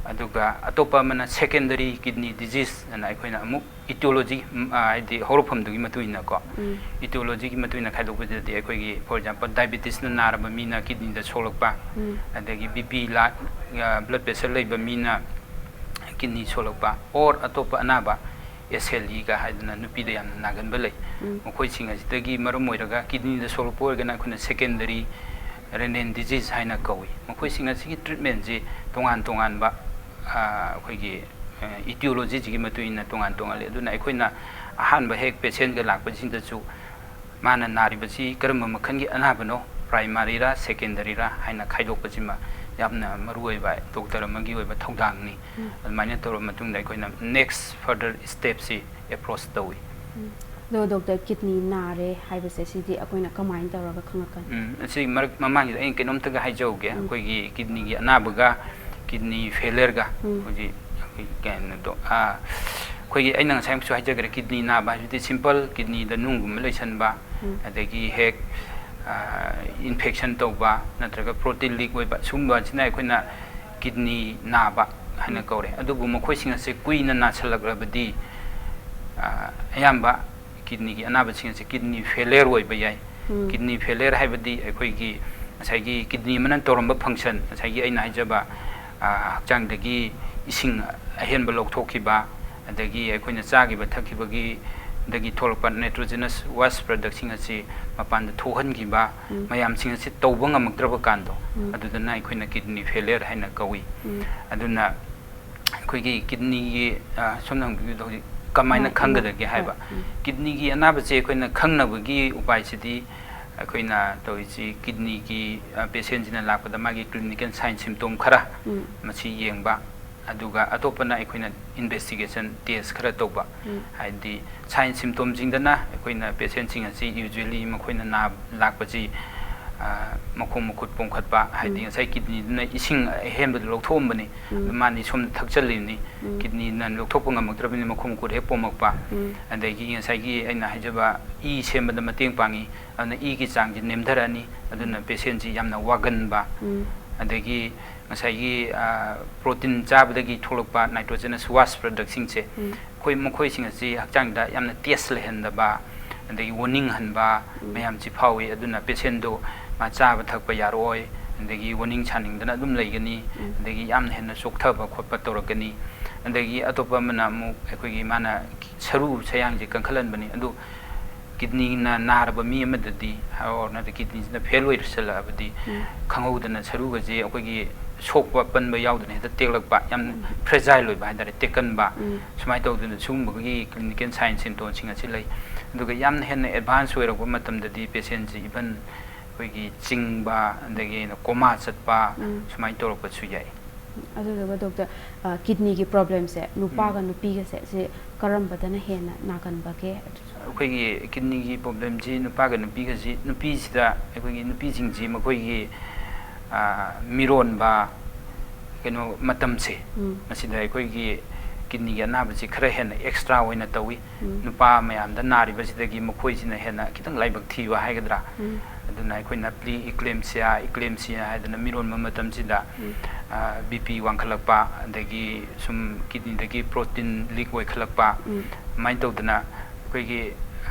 ꯑꯗꯨꯒ ꯑꯇꯣꯞꯄ ꯑꯃꯅ secondary kidney disease ꯑꯅ ꯑꯩꯈꯣꯏꯅ ꯑꯃꯨꯛ etiology, ꯎꯝ, ꯑ, ꯍꯥꯏꯗꯤ ꯍꯧꯔꯛꯐꯝꯗꯨꯒꯤ ꯃꯇꯨꯡ ꯏꯟꯅ ꯀꯣ, etiology ꯒꯤ ꯃꯇꯨꯡ ꯏꯟꯅ ꯈꯥꯏꯗꯣꯛꯄꯗꯗꯤ ꯑꯩꯈꯣꯏꯒꯤ, for example, diabetes ꯅ ꯅꯥꯔꯕ ꯃꯤꯅ kidney ꯗ ꯁꯣꯛꯂꯛꯄ, ꯑꯗꯒꯤ B P ꯂꯥꯛ, ꯑ, blood pressure ꯂꯩꯕ ꯃꯤꯅ kidney ꯁꯣꯛꯂꯛꯄ, or ꯑꯇꯣꯞꯄ ꯑꯅꯥꯕ, S L E ꯒ ꯍꯥꯏꯗꯅ ꯅꯨꯄꯤꯗ ꯌꯥꯝꯅ ꯅꯥꯒꯟꯕ ꯂꯩ꯫ ꯃꯈꯣꯏꯁꯤꯡ ꯑꯁꯤꯗꯒꯤ ꯃꯔꯝ ꯑꯣꯏꯔꯒ kidney ꯗ ꯁꯣꯛꯂꯛꯄ ꯑꯣꯏꯔꯒꯅ ꯑꯩꯈꯣꯏꯅ secondary renal disease ꯍꯥꯏꯅ ꯀꯧꯏ꯫ ꯃꯈꯣꯏꯁꯤꯡ ꯑꯁꯤꯒꯤ treatment ꯁꯤ ꯇꯣꯉꯥꯟ ꯇꯣꯉꯥꯟꯕ, ꯑ, ꯑꯩꯈꯣꯏꯒꯤ, ꯑ, etiology ꯁꯤꯒꯤ ꯃꯇꯨꯡ ꯏꯟꯅ ꯇꯣꯉꯥꯟ ꯇꯣꯉꯥꯟ ꯂꯩ꯫ ꯑꯗꯨꯅ ꯑꯩꯈꯣꯏꯅ ꯑꯍꯥꯟꯕ ꯍꯦꯛ patient ꯒ ꯂꯥꯛꯄꯁꯤꯡꯗꯁꯨ ꯃꯥꯅ ꯅꯥꯔꯤꯕꯁꯤ ꯀꯔꯝꯕ ꯃꯈꯜꯒꯤ ꯑꯅꯥꯕꯅꯣ, primary ꯔ, secondary ꯔ ꯍꯥꯏꯅ ꯈꯥꯏꯗꯣꯛꯄꯁꯤꯃ ꯌꯥꯝꯅ ꯃꯔꯨ ꯑꯣꯏꯕ doctor ꯑꯃꯒꯤ ꯑꯣꯏꯕ ꯊꯧꯗꯥꯡꯅꯤ꯫ ꯑꯗꯨꯃꯥꯏꯅ ꯇꯧꯔꯕ ꯃꯇꯨꯡꯗ ꯑꯩꯈꯣꯏꯅ next further step ꯁꯤ approach ꯇꯧꯏ꯫ ꯑꯗꯣ doctor, kidney ꯅꯥꯔꯦ ꯍꯥꯏꯕꯁꯦ ꯁꯤꯗꯤ ꯑꯩꯈꯣꯏꯅ ꯀꯃꯥꯏꯅ ꯇꯧꯔꯒ ꯈꯪꯉꯛꯀꯅꯤ? ꯎꯝ, ꯑꯁꯤ ꯃꯔꯛ ꯃꯃꯥꯡꯁꯤꯗ ꯑꯩꯅ ꯀꯩꯅꯣꯝꯇꯒ ꯍꯥꯏꯖꯍꯧꯒꯦ꯫ ꯑꯩꯈꯣꯏꯒꯤ kidney ꯒꯤ ꯑꯅꯥꯕꯒ kidney failure ꯒ ꯍꯧꯖꯤꯛ ꯑꯩꯈꯣꯏ ꯀꯩꯅꯣꯗꯣ, ꯑ, ꯑꯩꯈꯣꯏꯒꯤ ꯑꯩꯅ ꯉꯁꯥꯏꯃꯨꯛꯁꯨ ꯍꯥꯏꯖꯈ꯭ꯔꯦ, kidney ꯅꯥꯕ ꯍꯥꯏꯕꯁꯤꯗꯤ simple kidney ꯗ ꯅꯨꯡꯒꯨꯝꯕ ꯂꯩꯁꯟꯕ, ꯑꯗꯒꯤ ꯍꯦꯛ, ꯑ, infection ꯇꯧꯕ ꯅꯠꯇ꯭ꯔꯒ protein leak ꯑꯣꯏꯕ, ꯁꯤꯒꯨꯝꯕꯁꯤꯅ ꯑꯩꯈꯣꯏꯅ kidney ꯅꯥꯕ ꯍꯥꯏꯅ ꯀꯧꯔꯦ꯫ ꯑꯗꯨꯕꯨ ꯃꯈꯣꯏꯁꯤꯡ ꯑꯁꯤ ꯀꯨꯏꯅ ꯅꯥꯁꯜꯂꯛꯂꯕꯗꯤ, ꯑ, ꯑꯌꯥꯝꯕ kidney ꯒꯤ ꯑꯅꯥꯕꯁꯤꯡ ꯑꯁꯤ kidney failure ꯑꯣꯏꯕ ꯌꯥꯏ꯫ Kidney failure ꯍꯥꯏꯕꯗꯤ ꯑꯩꯈꯣꯏꯒꯤ ꯉꯁꯥꯏꯒꯤ kidney ꯑꯃꯅ ꯇꯧꯔꯝꯕ function, ꯉꯁꯥꯏꯒꯤ ꯑꯩꯅ ꯍꯥꯏꯖꯕ, ꯑ, ꯍꯛꯆꯥꯡꯗꯒꯤ ꯏꯁꯤꯡ ꯑꯍꯦꯟꯕ ꯂꯧꯊꯣꯛꯈꯤꯕ, ꯑꯗꯒꯤ ꯑꯩꯈꯣꯏꯅ ꯆꯥꯈꯤꯕ ꯊꯛꯈꯤꯕꯒꯤ, ꯗꯒꯤ ꯊꯣꯛꯂꯛꯄ nitrogenous waste product ꯁꯤꯡ ꯑꯁꯤ ꯃꯄꯥꯟꯗ ꯊꯣꯛꯍꯟꯈꯤꯕ, ꯃꯌꯥꯝꯁꯤꯡ ꯑꯁꯤ ꯇꯧꯕ ꯉꯝꯃꯛꯇ꯭ꯔꯕ ꯀꯥꯟꯗꯣ, ꯑꯗꯨꯗꯅ ꯑꯩꯈꯣꯏꯅ kidney failure ꯍꯥꯏꯅ ꯀꯧꯏ꯫ ꯑꯗꯨꯅ ꯑꯩꯈꯣꯏꯒꯤ kidney ꯒꯤ, ꯑ, ꯁꯣꯝꯅ ꯍꯪꯕꯤꯕꯗꯣ ꯍꯧꯖꯤꯛ ꯀꯃꯥꯏꯅ ꯈꯪꯒꯗꯒꯦ ꯍꯥꯏꯕ꯫ Kidney ꯒꯤ ꯑꯅꯥꯕꯁꯦ ꯑꯩꯈꯣꯏꯅ ꯈꯪꯅꯕꯒꯤ ꯎꯄꯥꯏꯁꯤꯗꯤ ꯑꯩꯈꯣꯏꯅ ꯇꯧꯔꯤꯁꯤ kidney ꯒꯤ, ꯑ, patient ꯁꯤꯅ ꯂꯥꯛꯄꯗ ꯃꯥꯒꯤ clinical sign symptom ꯈꯔ ꯃꯁꯤ ꯌꯦꯡꯕ, ꯑꯗꯨꯒ ꯑꯇꯣꯞꯄꯅ ꯑꯩꯈꯣꯏꯅ investigation test ꯈꯔ ꯇꯧꯕ꯫ ꯍꯥꯏꯗꯤ sign symptom ꯁꯤꯡꯗꯅ ꯑꯩꯈꯣꯏꯅ patient ꯁꯤꯡ ꯑꯁꯤ usually ꯃꯈꯣꯏꯅ ꯅꯥ-, ꯂꯥꯛꯄꯁꯤ, ꯃꯈꯣꯡ ꯃꯈꯨꯠ ꯄꯣꯝꯈꯠꯄ, ꯍꯥꯏꯗꯤ ꯉꯁꯥꯏ ꯀꯤꯗꯅꯤꯗꯨꯅ ꯏꯁꯤꯡ ꯑꯍꯦꯟꯕꯗꯨ ꯂꯧꯊꯣꯛꯑꯝꯕꯅꯤ, ꯑꯗꯨ ꯃꯥꯗꯤ ꯁꯣꯝꯗ ꯊꯛꯆꯜꯂꯤꯕꯅꯤ꯫ ꯀꯤꯗꯅꯤꯅ ꯂꯧꯊꯣꯛꯄ ꯉꯝꯃꯛꯇ꯭ꯔꯕꯅꯤꯅ ꯃꯈꯣꯡ ꯃꯈꯨꯠ ꯍꯦꯛ ꯄꯣꯝꯃꯛꯄ꯫ ꯑꯗꯒꯤ ꯉꯁꯥꯏꯒꯤ ꯑꯩꯅ ꯍꯥꯏꯖꯕ ꯏ ꯁꯦꯝꯕꯗ ꯃꯇꯦꯡ ꯄꯥꯡꯉꯤ, ꯑꯗꯨꯅ ꯏꯒꯤ ꯆꯥꯡꯁꯤ ꯅꯦꯝꯊꯔꯛꯑꯅꯤ, ꯑꯗꯨꯅ ꯄꯦꯁꯦꯟꯁꯤ ꯌꯥꯝꯅ ꯋꯥꯒꯟꯕ꯫ ꯑꯗꯒꯤ ꯉꯁꯥꯏꯒꯤ ꯄ꯭ꯔꯣꯇꯤꯟ ꯆꯥꯕꯗꯒꯤ ꯊꯣꯛꯂꯛꯄ ꯅꯥꯏꯇ꯭ꯔꯣꯖꯦꯅꯁ ꯋꯥꯁ ꯄ꯭ꯔꯗꯛꯁꯤꯡꯁꯦ, ꯑꯩꯈꯣꯏ ꯃꯈꯣꯏꯁꯤꯡ ꯑꯁꯤ ꯍꯛꯆꯥꯡꯗ ꯌꯥꯝꯅ ꯇꯦꯁ ꯂꯩꯍꯟꯗꯕ, ꯑꯗꯒꯤ ꯋꯥꯅꯤꯡꯍꯟꯕ ꯃꯌꯥꯝꯁꯤ ꯐꯥꯎꯏ꯫ ꯑꯗꯨꯅ ꯄꯦꯁꯦꯟꯗꯣ ꯃꯥ ꯆꯥꯕ ꯊꯛꯄ ꯌꯥꯔꯛꯑꯣꯏ, ꯑꯗꯒꯤ ꯋꯥꯅꯤꯡ ꯁꯥꯅꯤꯡꯗꯅ ꯑꯗꯨꯝ ꯂꯩꯒꯅꯤ, ꯑꯗꯒꯤ ꯌꯥꯝꯅ ꯍꯦꯟꯅ ꯆꯣꯛꯊꯕ ꯈꯣꯠꯄ ꯇꯧꯔꯛꯀꯅꯤ꯫ ꯑꯗꯒꯤ ꯑꯇꯣꯞꯄ ꯑꯃꯅ ꯑꯃꯨꯛ ꯑꯩꯈꯣꯏꯒꯤ ꯃꯥꯅ ꯁꯔꯨ ꯁꯌꯥꯡꯁꯦ ꯀꯟꯈꯠꯍꯟꯕꯅꯤ꯫ ꯑꯗꯨ ꯀꯤꯗꯅꯤꯅ ꯅꯥꯔꯕ ꯃꯤ ꯑꯃꯗꯗꯤ, or ꯅꯠꯇ꯭ꯔꯒ ꯀꯤꯗꯅꯤꯁꯤꯅ ꯐꯦꯜ ꯑꯣꯏꯁꯜꯂꯛꯑꯕꯗꯤ, ꯈꯪꯍꯧꯗꯅ ꯁꯔꯨꯒꯁꯦ ꯑꯩꯈꯣꯏꯒꯤ ꯁꯣꯛꯄ ꯄꯟꯕ ꯌꯥꯎꯗꯅ ꯍꯦꯛꯇ ꯇꯦꯛꯂꯛꯄ, ꯌꯥꯝ ꯐ꯭ꯔꯦꯖꯥꯏꯜ ꯑꯣꯏꯕ ꯍꯥꯏꯇꯥꯔꯦ, ꯇꯦꯛꯀꯟꯕ, ꯁꯨꯃꯥꯏꯅ ꯇꯧꯗꯅ ꯁꯤꯒꯨꯝꯕꯒꯤ ꯀ꯭ꯂꯤꯅꯤꯀꯦꯜ ꯁꯥꯏꯟ ꯁꯤꯝꯇꯣꯝꯁꯤꯡ ꯑꯁꯤ ꯂꯩ꯫ ꯑꯗꯨꯒ ꯌꯥꯝꯅ ꯍꯦꯟꯅ ꯑꯦꯗꯚꯥꯟꯁ ꯑꯣꯏꯔꯛꯄ ꯃꯇꯝꯗꯗꯤ ꯄꯦꯁꯦꯟꯁꯤ ꯏꯚꯟ ꯑꯩꯈꯣꯏꯒꯤ ꯆꯤꯡꯕ, ꯑꯗꯒꯤ ꯀꯣꯃꯥ ꯆꯠꯄ, ꯁꯨꯃꯥꯏꯅ ꯇꯧꯔꯛꯄꯁꯨ ꯌꯥꯏ꯫ ꯑꯗꯨꯗꯨꯒ ꯗꯣꯛꯇꯔ, ꯀꯤꯗꯅꯤꯒꯤ ꯄ꯭ꯔꯣꯕ꯭ꯂꯦꯝꯁꯦ ꯅꯨꯄꯥꯒ ꯅꯨꯄꯤꯒꯁꯦ ꯁꯤ ꯀꯔꯝꯕꯗꯅ ꯍꯦꯟꯅ ꯅꯥꯒꯟꯕꯒꯦ? ꯑꯩꯈꯣꯏꯒꯤ ꯀꯤꯗꯅꯤꯒꯤ ꯄ꯭ꯔꯣꯕ꯭ꯂꯦꯝꯁꯤ ꯅꯨꯄꯥꯒ ꯅꯨꯄꯤꯒꯁꯤ, ꯅꯨꯄꯤꯁꯤꯗ ꯑꯩꯈꯣꯏꯒꯤ ꯅꯨꯄꯤꯁꯤꯡꯁꯤ ꯃꯈꯣꯏꯒꯤ ꯃꯤꯔꯣꯟꯕ ꯀꯩꯅꯣ ꯃꯇꯝꯁꯦ, ꯃꯁꯤꯗ ꯑꯩꯈꯣꯏꯒꯤ ꯀꯤꯗꯅꯤꯒꯤ ꯑꯅꯥꯕꯁꯤ ꯈꯔ ꯍꯦꯟꯅ ꯑꯦꯛꯁꯇ꯭ꯔꯥ ꯑꯣꯏꯅ ꯇꯧꯏ꯫ ꯅꯨꯄꯥ ꯃꯌꯥꯝꯗ ꯅꯥꯔꯤꯕꯁꯤꯗꯒꯤ ꯃꯈꯣꯏꯁꯤꯅ ꯍꯦꯟꯅ ꯈꯤꯇꯪ ꯂꯥꯏꯕꯛ ꯊꯤꯕ ꯍꯥꯏꯒꯗ꯭ꯔꯥ, ꯑꯗꯨꯅ ꯑꯩꯈꯣꯏꯅ ꯄ꯭ꯔꯤ ꯏꯀ꯭ꯂꯦꯝꯁꯤꯌꯥ, ꯏꯀ꯭ꯂꯦꯝꯁꯤꯌꯥ ꯍꯥꯏꯗꯅ ꯃꯤꯔꯣꯟꯕ ꯃꯇꯝꯁꯤꯗ ꯕꯤ ꯄꯤ ꯋꯥꯡꯈꯠꯂꯛꯄ, ꯑꯗꯒꯤ ꯁꯨꯝ ꯀꯤꯗꯅꯤꯗꯒꯤ ꯄ꯭ꯔꯣꯇꯤꯟ ꯂꯤꯛ ꯑꯣꯏꯈꯠꯂꯛꯄ, ꯑꯗꯨꯃꯥꯏꯅ ꯇꯧꯗꯅ ꯑꯩꯈꯣꯏꯒꯤ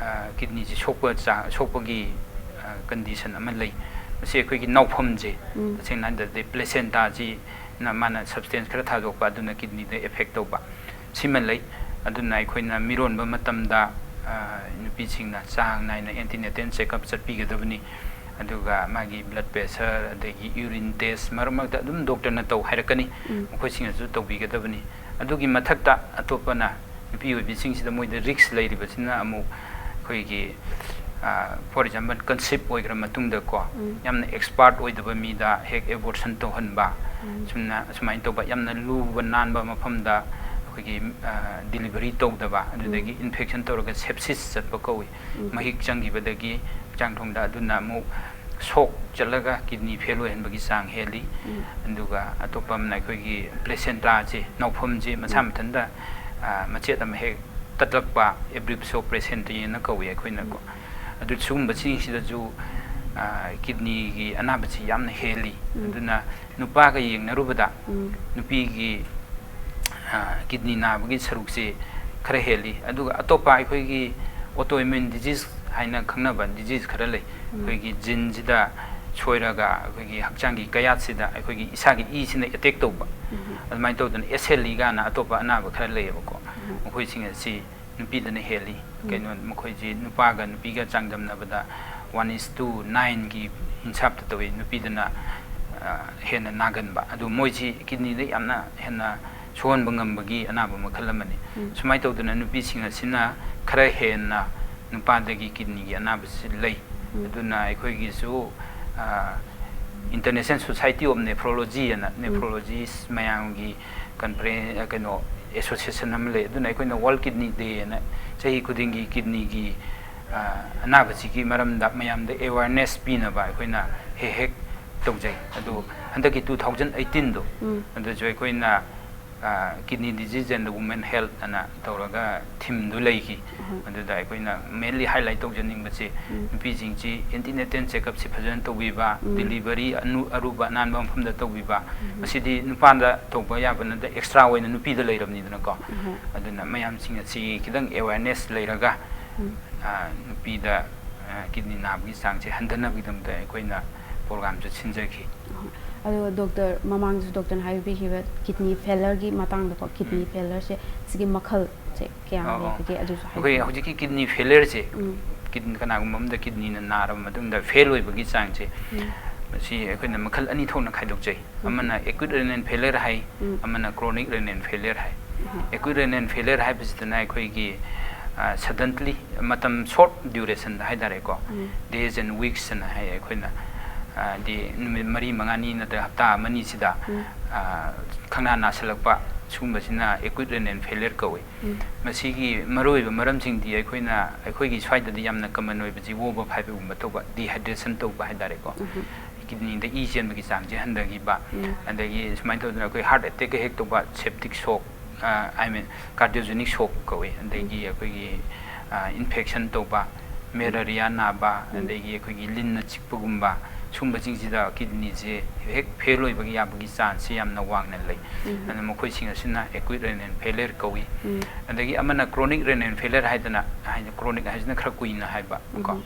ꯀꯤꯗꯅꯤꯁꯤ ꯁꯣꯛꯄ ꯆꯥ-, ꯁꯣꯛꯄꯒꯤ ꯀꯟꯗꯤꯁꯟ ꯑꯃ ꯂꯩ꯫ ꯃꯁꯤ ꯑꯩꯈꯣꯏꯒꯤ ꯅꯥꯎꯐꯝꯁꯦ, ꯇꯁꯦꯡꯅ ꯍꯥꯏꯔꯗꯤ ꯄ꯭ꯂꯦꯁꯦꯟꯇꯥꯁꯤꯅ ꯃꯥꯅ ꯁꯕꯁꯇꯦꯟꯁ ꯈꯔ ꯊꯥꯗꯣꯛꯄ, ꯑꯗꯨꯅ ꯀꯤꯗꯅꯤꯗ ꯑꯦꯐꯦꯛ ꯇꯧꯕ꯫ ꯁꯤꯃ ꯂꯩ꯫ ꯑꯗꯨꯅ ꯑꯩꯈꯣꯏꯅ ꯃꯤꯔꯣꯟꯕ ꯃꯇꯝꯗ ꯅꯨꯄꯤꯁꯤꯡꯅ ꯆꯥꯡ ꯅꯥꯏꯅ ꯑꯦꯟꯇꯤꯅꯦꯇꯦꯜ ꯆꯦꯛꯑꯞ ꯆꯠꯄꯤꯒꯗꯕꯅꯤ꯫ ꯑꯗꯨꯒ ꯃꯥꯒꯤ ꯕ꯭ꯂꯗ ꯄ꯭ꯔꯦꯁꯔ, ꯑꯗꯒꯤ ꯌꯨꯔꯤꯟ ꯇꯦꯁ ꯃꯔꯛ ꯃꯔꯛꯇ ꯑꯗꯨꯝ ꯗꯣꯛꯇꯔꯅ ꯇꯧ ꯍꯥꯏꯔꯛꯀꯅꯤ, ꯃꯈꯣꯏꯁꯤꯡ ꯑꯗꯨꯁꯨ ꯇꯧꯕꯤꯒꯗꯕꯅꯤ꯫ ꯑꯗꯨꯒꯤ ꯃꯊꯛꯇ ꯑꯇꯣꯞꯄꯅ ꯅꯨꯄꯤ ꯑꯣꯏꯕꯤꯁꯤꯡꯁꯤꯗ ꯃꯣꯏꯗ ꯔꯤꯛꯁ ꯂꯩꯔꯤꯕꯁꯤꯅ ꯑꯃꯨꯛ ꯑꯩꯈꯣꯏꯒꯤ, for example, ꯀꯟꯁꯤꯞ ꯑꯣꯏꯈ꯭ꯔ ꯃꯇꯨꯡꯗꯀꯣ, ꯌꯥꯝꯅ ꯑꯦꯛꯁꯄꯥꯔꯠ ꯑꯣꯏꯗꯕ ꯃꯤꯗ ꯍꯦꯛ ꯑꯦꯕꯣꯔꯁꯟ ꯇꯧꯍꯟꯕ, ꯁꯨꯝꯅ ꯑꯁꯨꯃꯥꯏꯅ ꯇꯧꯕ, ꯌꯥꯝꯅ ꯂꯨꯕ ꯅꯥꯟꯕ ꯃꯐꯝꯗ ꯑꯩꯈꯣꯏꯒꯤ ꯗꯤꯂꯤꯚꯔꯤ ꯇꯧꯗꯕ, ꯑꯗꯨꯗꯒꯤ ꯏꯟꯐꯦꯛꯁꯟ ꯇꯧꯔꯒ ꯁꯦꯞꯁꯤꯁ ꯆꯠꯄ ꯀꯧꯏ, ꯃꯍꯤꯛ ꯆꯪꯈꯤꯕꯗꯒꯤ ꯍꯛꯆꯥꯡ ꯊꯣꯡꯗ꯫ ꯑꯗꯨꯅ ꯑꯃꯨꯛ ꯁꯣꯛ ꯆꯠꯂꯒ ꯀꯤꯗꯅꯤ ꯐꯦꯜ ꯑꯣꯏꯍꯟꯕꯒꯤ ꯆꯥꯡ ꯍꯦꯜꯂꯤ꯫ ꯑꯗꯨꯒ ꯑꯇꯣꯞꯄ ꯑꯃꯅ ꯑꯩꯈꯣꯏꯒꯤ ꯄ꯭ꯂꯦꯁꯦꯟꯇꯥꯁꯦ, ꯅꯥꯎꯐꯝꯁꯦ ꯃꯁꯥ ꯃꯊꯟꯇ, ꯑ, ꯃꯆꯦꯠ ꯑꯃ ꯍꯦꯛ ꯇꯠꯂꯛꯄ, abruptio placentaiaꯅ ꯀꯧꯏ ꯑꯩꯈꯣꯏꯅꯀꯣ꯫ ꯑꯗꯨ ꯁꯤꯒꯨꯝꯕꯁꯤꯡꯁꯤꯗꯁꯨ, ꯑ, ꯀꯤꯗꯅꯤꯒꯤ ꯑꯅꯥꯕꯁꯤ ꯌꯥꯝꯅ ꯍꯦꯜꯂꯤ꯫ ꯑꯗꯨꯅ ꯅꯨꯄꯥꯒ ꯌꯦꯡꯅꯔꯨꯕꯗ ꯅꯨꯄꯤꯒꯤ, ꯑ, ꯀꯤꯗꯅꯤ ꯅꯥꯕꯒꯤ ꯁꯔꯨꯛꯁꯤ ꯈꯔ ꯍꯦꯜꯂꯤ꯫ ꯑꯗꯨꯒ ꯑꯇꯣꯞꯄ ꯑꯩꯈꯣꯏꯒꯤ autoimmune disease ꯍꯥꯏꯅ ꯈꯪꯅꯕ disease ꯈꯔ ꯂꯩ꯫ ꯑꯩꯈꯣꯏꯒꯤ geneꯁꯤꯗ ꯁꯣꯏꯔꯒ ꯑꯩꯈꯣꯏꯒꯤ ꯍꯛꯆꯥꯡꯒꯤ ꯀꯌꯥꯠꯁꯤꯗ ꯑꯩꯈꯣꯏꯒꯤ ꯏꯁꯥꯒꯤ ꯏꯁꯤꯅ attack ꯇꯧꯕ, ꯑꯗꯨꯃꯥꯏꯅ ꯇꯧꯗꯅ SLE ꯀꯥꯏꯅ ꯑꯇꯣꯞꯄ ꯑꯅꯥꯕ ꯈꯔ ꯂꯩꯌꯦꯕꯀꯣ꯫ ꯃꯈꯣꯏꯁꯤꯡ ꯑꯁꯤ ꯅꯨꯄꯤꯗꯅ ꯍꯦꯜꯂꯤ꯫ ꯀꯩꯅꯣ, ꯃꯈꯣꯏꯁꯤ ꯅꯨꯄꯥꯒ ꯅꯨꯄꯤꯒ ꯆꯥꯡꯗꯝꯅꯕꯗ one is to nineꯒꯤ ꯏꯟꯁꯥꯞꯇ ꯇꯧꯏ꯫ ꯅꯨꯄꯤꯗꯅ, ꯑ, ꯍꯦꯟꯅ ꯅꯥꯒꯟꯕ꯫ ꯑꯗꯨ ꯃꯣꯏꯁꯤ ꯀꯤꯗꯅꯤꯗ ꯌꯥꯝꯅ ꯍꯦꯟꯅ ꯁꯣꯛꯍꯟꯕ ꯉꯝꯕꯒꯤ ꯑꯅꯥꯕ ꯃꯈꯜ ꯑꯃꯅꯤ꯫ ꯁꯨꯃꯥꯏꯅ ꯇꯧꯗꯅ ꯅꯨꯄꯤꯁꯤꯡ ꯑꯁꯤꯅ ꯈꯔ ꯍꯦꯟꯅ ꯅꯨꯄꯥꯗꯒꯤ ꯀꯤꯗꯅꯤꯒꯤ ꯑꯅꯥꯕꯁꯤ ꯂꯩ꯫ ꯑꯗꯨꯅ ꯑꯩꯈꯣꯏꯒꯤꯁꯨ, ꯑ, International Society of Nephrology ꯍꯥꯏꯅ nephrologist ꯃꯌꯥꯝꯒꯤ conference, ꯀꯩꯅꯣ, association ꯑꯃ ꯂꯩ꯫ ꯑꯗꯨꯅ ꯑꯩꯈꯣꯏꯅ World Kidney Day ꯍꯥꯏꯅ ꯆꯍꯤ ꯈꯨꯗꯤꯡꯒꯤ ꯀꯤꯗꯅꯤꯒꯤ, ꯑ, ꯑꯅꯥꯕꯁꯤꯒꯤ ꯃꯔꯝꯗ ꯃꯌꯥꯝꯗ awareness ꯄꯤꯅꯕ ꯑꯩꯈꯣꯏꯅ ꯍꯦꯛ ꯍꯦꯛ ꯇꯧꯖꯩ꯫ ꯑꯗꯣ ꯍꯟꯗꯛꯀꯤ two thousand eighteenꯗꯣ, ꯑꯗꯨꯁꯨ ꯑꯩꯈꯣꯏꯅ, ꯑ, Kidney Disease and Women Health ꯑꯅ ꯇꯧꯔꯒ themeꯗꯨ ꯂꯩꯈꯤ꯫ ꯑꯗꯨꯗ ꯑꯩꯈꯣꯏꯅ mainly highlight ꯇꯧꯖꯅꯤꯡꯕꯁꯤ ꯅꯨꯄꯤꯁꯤꯡꯁꯤ antenatal checkupꯁꯤ ꯐꯖꯅ ꯇꯧꯕꯤꯕ, delivery ꯑꯅꯨ-, ꯑꯔꯨꯕ ꯑꯅꯥꯟꯕ ꯃꯐꯝꯗ ꯇꯧꯕꯤꯕ, ꯃꯁꯤꯗꯤ ꯅꯨꯄꯥꯗ ꯇꯧꯕ ꯌꯥꯕ ꯅꯠꯇꯦ, extra ꯑꯣꯏꯅ ꯅꯨꯄꯤꯗ ꯂꯩꯔꯕꯅꯤꯗꯅꯀꯣ꯫ ꯑꯗꯨꯅ ꯃꯌꯥꯝꯁꯤꯡ ꯑꯁꯤ ꯈꯤꯇꯪ awareness ꯂꯩꯔꯒ, ꯑ, ꯅꯨꯄꯤꯗ, ꯑ, ꯀꯤꯗꯅꯤ ꯅꯥꯕꯒꯤ ꯆꯥꯡꯁꯦ ꯍꯟꯊꯅꯕꯒꯤꯗꯃꯛꯇ ꯑꯩꯈꯣꯏꯅ programꯁꯨ ꯁꯤꯟꯖꯈꯤ꯫ ꯑꯗꯣ ꯗꯣꯛꯇꯔ, ꯃꯃꯥꯡꯗꯁꯨ ꯗꯣꯛꯇꯔꯅ ꯍꯥꯏꯕꯤꯈꯤꯕ ꯀꯤꯗꯅꯤ ꯐꯦꯂꯔꯒꯤ ꯃꯇꯥꯡꯗꯀꯣ, ꯀꯤꯗꯅꯤ ꯐꯦꯂꯔꯁꯦ ꯁꯤꯒꯤ ꯃꯈꯜꯁꯦ ꯀꯌꯥꯝ ꯑꯣ, ꯑꯣ꯫ ꯂꯩꯕꯒꯦ ꯑꯗꯨꯁꯨ ꯑꯩꯈꯣꯏ ꯍꯥꯏꯕꯤꯌꯨ꯫ ꯍꯧꯖꯤꯛꯀꯤ ꯀꯤꯗꯅꯤ ꯐꯦꯂꯔꯁꯦ, ꯎꯝ꯫ ꯀꯤꯗꯅꯤ, ꯀꯅꯥꯒꯨꯝꯕ ꯑꯃꯗ ꯀꯤꯗꯅꯤꯅ ꯅꯥꯔꯕ ꯃꯇꯨꯡꯗ ꯐꯦꯜ ꯑꯣꯏꯕꯒꯤ ꯆꯥꯡꯁꯦ, ꯎꯝ꯫ ꯃꯁꯤ ꯑꯩꯈꯣꯏꯅ ꯃꯈꯜ ꯑꯅꯤ ꯊꯣꯛꯅ ꯈꯥꯏꯗꯣꯛꯆꯩ꯫ ꯎꯝ꯫ ꯑꯃꯅ acute renal failure ꯍꯥꯏ, ꯎꯝ꯫ ꯑꯃꯅ chronic renal failure ꯍꯥꯏ꯫ ꯎꯝ꯫ Acute renal failure ꯍꯥꯏꯕꯁꯤꯗꯅ ꯑꯩꯈꯣꯏꯒꯤ, ꯑ, suddenly ꯃꯇꯝ short durationꯗ ꯍꯥꯏꯇꯥꯔꯦꯀꯣ, ꯎꯝ꯫ Days and weeks ꯑꯅ ꯍꯥꯏ ꯑꯩꯈꯣꯏꯅ, ꯑ, ꯗꯤ ꯅꯨꯃꯤꯠ ꯃꯔꯤ ꯃꯉꯥꯅꯤ ꯅꯠꯇ꯭ꯔꯒ ꯍꯞꯇꯥ ꯑꯃꯅꯤꯁꯤꯗ, ꯎꯝ꯫ ꯑ, ꯈꯪꯅꯥ ꯅꯥꯁꯤꯜꯂꯛꯄ, ꯁꯤꯒꯨꯝꯕꯁꯤꯅ acute renal failure ꯀꯧꯏ꯫ ꯃꯁꯤꯒꯤ ꯃꯔꯨꯑꯣꯏꯕ ꯃꯔꯝꯁꯤꯡꯗꯤ ꯑꯩꯈꯣꯏꯅ, ꯑꯩꯈꯣꯏꯒꯤ ꯁ꯭ꯋꯥꯏꯗꯗꯤ ꯌꯥꯝꯅ common ꯑꯣꯏꯕꯁꯤ ꯑꯣꯕ ꯐꯥꯏꯕꯒꯨꯝꯕ ꯇꯧꯕ, dehydration ꯇꯧꯕ ꯍꯥꯏꯇꯥꯔꯦꯀꯣ꯫ ꯀꯤꯗꯅꯤꯗ ꯏ ꯆꯦꯟꯕꯒꯤ ꯆꯥꯡꯁꯦ ꯍꯟꯊꯈꯤꯕ, ꯑꯗꯒꯤ ꯁꯨꯃꯥꯏꯅ ꯇꯧꯗꯅ ꯑꯩꯈꯣꯏ heart attack ꯍꯦꯛ ꯇꯧꯕ, septic shock, I mean cardiogenic shock ꯀꯧꯏ, ꯑꯗꯒꯤ ꯑꯩꯈꯣꯏꯒꯤ infection ꯇꯧꯕ, malaria ꯅꯥꯕ, ꯑꯗꯒꯤ ꯑꯩꯈꯣꯏꯒꯤ ꯂꯤꯟꯅ ꯆꯤꯛꯄꯒꯨꯝꯕ, ꯁꯨꯝꯕꯁꯤꯡꯁꯤꯗ ꯀꯤꯗꯅꯤꯁꯦ ꯍꯦꯛ fail ꯑꯣꯏꯕꯒꯤ ꯌꯥꯕꯒꯤ chanceꯁꯦ ꯌꯥꯝꯅ ꯋꯥꯡꯅ ꯂꯩ꯫ ꯑꯗꯨꯅ ꯃꯈꯣꯏꯁꯤꯡ ꯑꯁꯤꯅ acute renal failure ꯀꯧꯏ꯫ ꯑꯗꯒꯤ ꯑꯃꯅ chronic renal failure ꯍꯥꯏꯗꯅ, ꯍꯥꯏꯗꯤ chronic ꯍꯥꯏꯁꯤꯅ ꯈꯔ ꯀꯨꯏꯅ ꯍꯥꯏꯕ ꯀꯣ꯫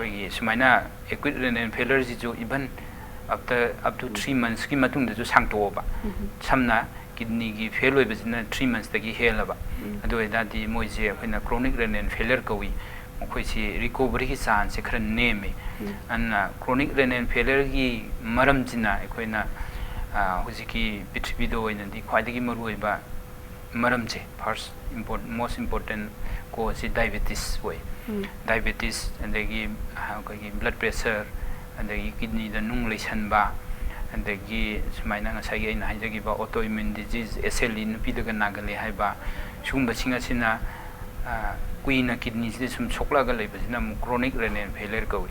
ꯑꯩꯈꯣꯏꯒꯤ ꯁꯨꯃꯥꯏꯅ acute renal failureꯁꯤꯁꯨ even after, up to three monthsꯀꯤ ꯃꯇꯨꯡꯗꯁꯨ ꯁꯥꯡꯇꯣꯛꯑꯕ, ꯁꯝꯅ ꯀꯤꯗꯅꯤꯒꯤ fail ꯑꯣꯏꯕꯁꯤꯅ three monthsꯇꯒꯤ ꯍꯦꯜꯂꯕ, ꯑꯗꯨ ꯑꯣꯏꯇꯥꯔꯗꯤ ꯃꯣꯏꯁꯦ ꯑꯩꯈꯣꯏꯅ chronic renal failure ꯀꯧꯏ꯫ ꯃꯈꯣꯏꯁꯤ recoveryꯒꯤ chanceꯁꯦ ꯈꯔ ꯅꯦꯝꯃꯤ꯫ ꯑꯗꯨꯅ chronic renal failureꯒꯤ ꯃꯔꯝꯁꯤꯅ ꯑꯩꯈꯣꯏꯅ ꯍꯧꯖꯤꯛꯀꯤ ꯄ꯭ꯔꯤꯊꯤꯕꯤꯗ ꯑꯣꯏꯅꯗꯤ ꯈ꯭ꯋꯥꯏꯗꯒꯤ ꯃꯔꯨꯑꯣꯏꯕ ꯃꯔꯝꯁꯦ, first import most important causeꯁꯤ diabetes ꯑꯣꯏ꯫ Diabetes, ꯑꯗꯒꯤ ꯑꯩꯈꯣꯏꯒꯤ blood pressure, ꯑꯗꯒꯤ kidneyꯗ ꯅꯨꯡ ꯂꯩꯁꯟꯕ, ꯑꯗꯒꯤ ꯁꯨꯃꯥꯏꯅ ꯉꯁꯥꯏꯒꯤ ꯑꯩꯅ ꯍꯥꯏꯖꯈꯤꯕ autoimmune disease, SLE, ꯅꯨꯄꯤꯗꯒ ꯅꯥꯒꯜꯂꯦ ꯍꯥꯏꯕ, ꯁꯤꯒꯨꯝꯕꯁꯤꯡ ꯑꯁꯤꯅ ꯀꯨꯏꯅ kidneyꯁꯤꯗ ꯁꯨꯝ ꯁꯣꯛꯂꯛꯑꯒ ꯂꯩꯕꯁꯤꯅ ꯑꯃꯨꯛ chronic renal failure ꯀꯧꯏ꯫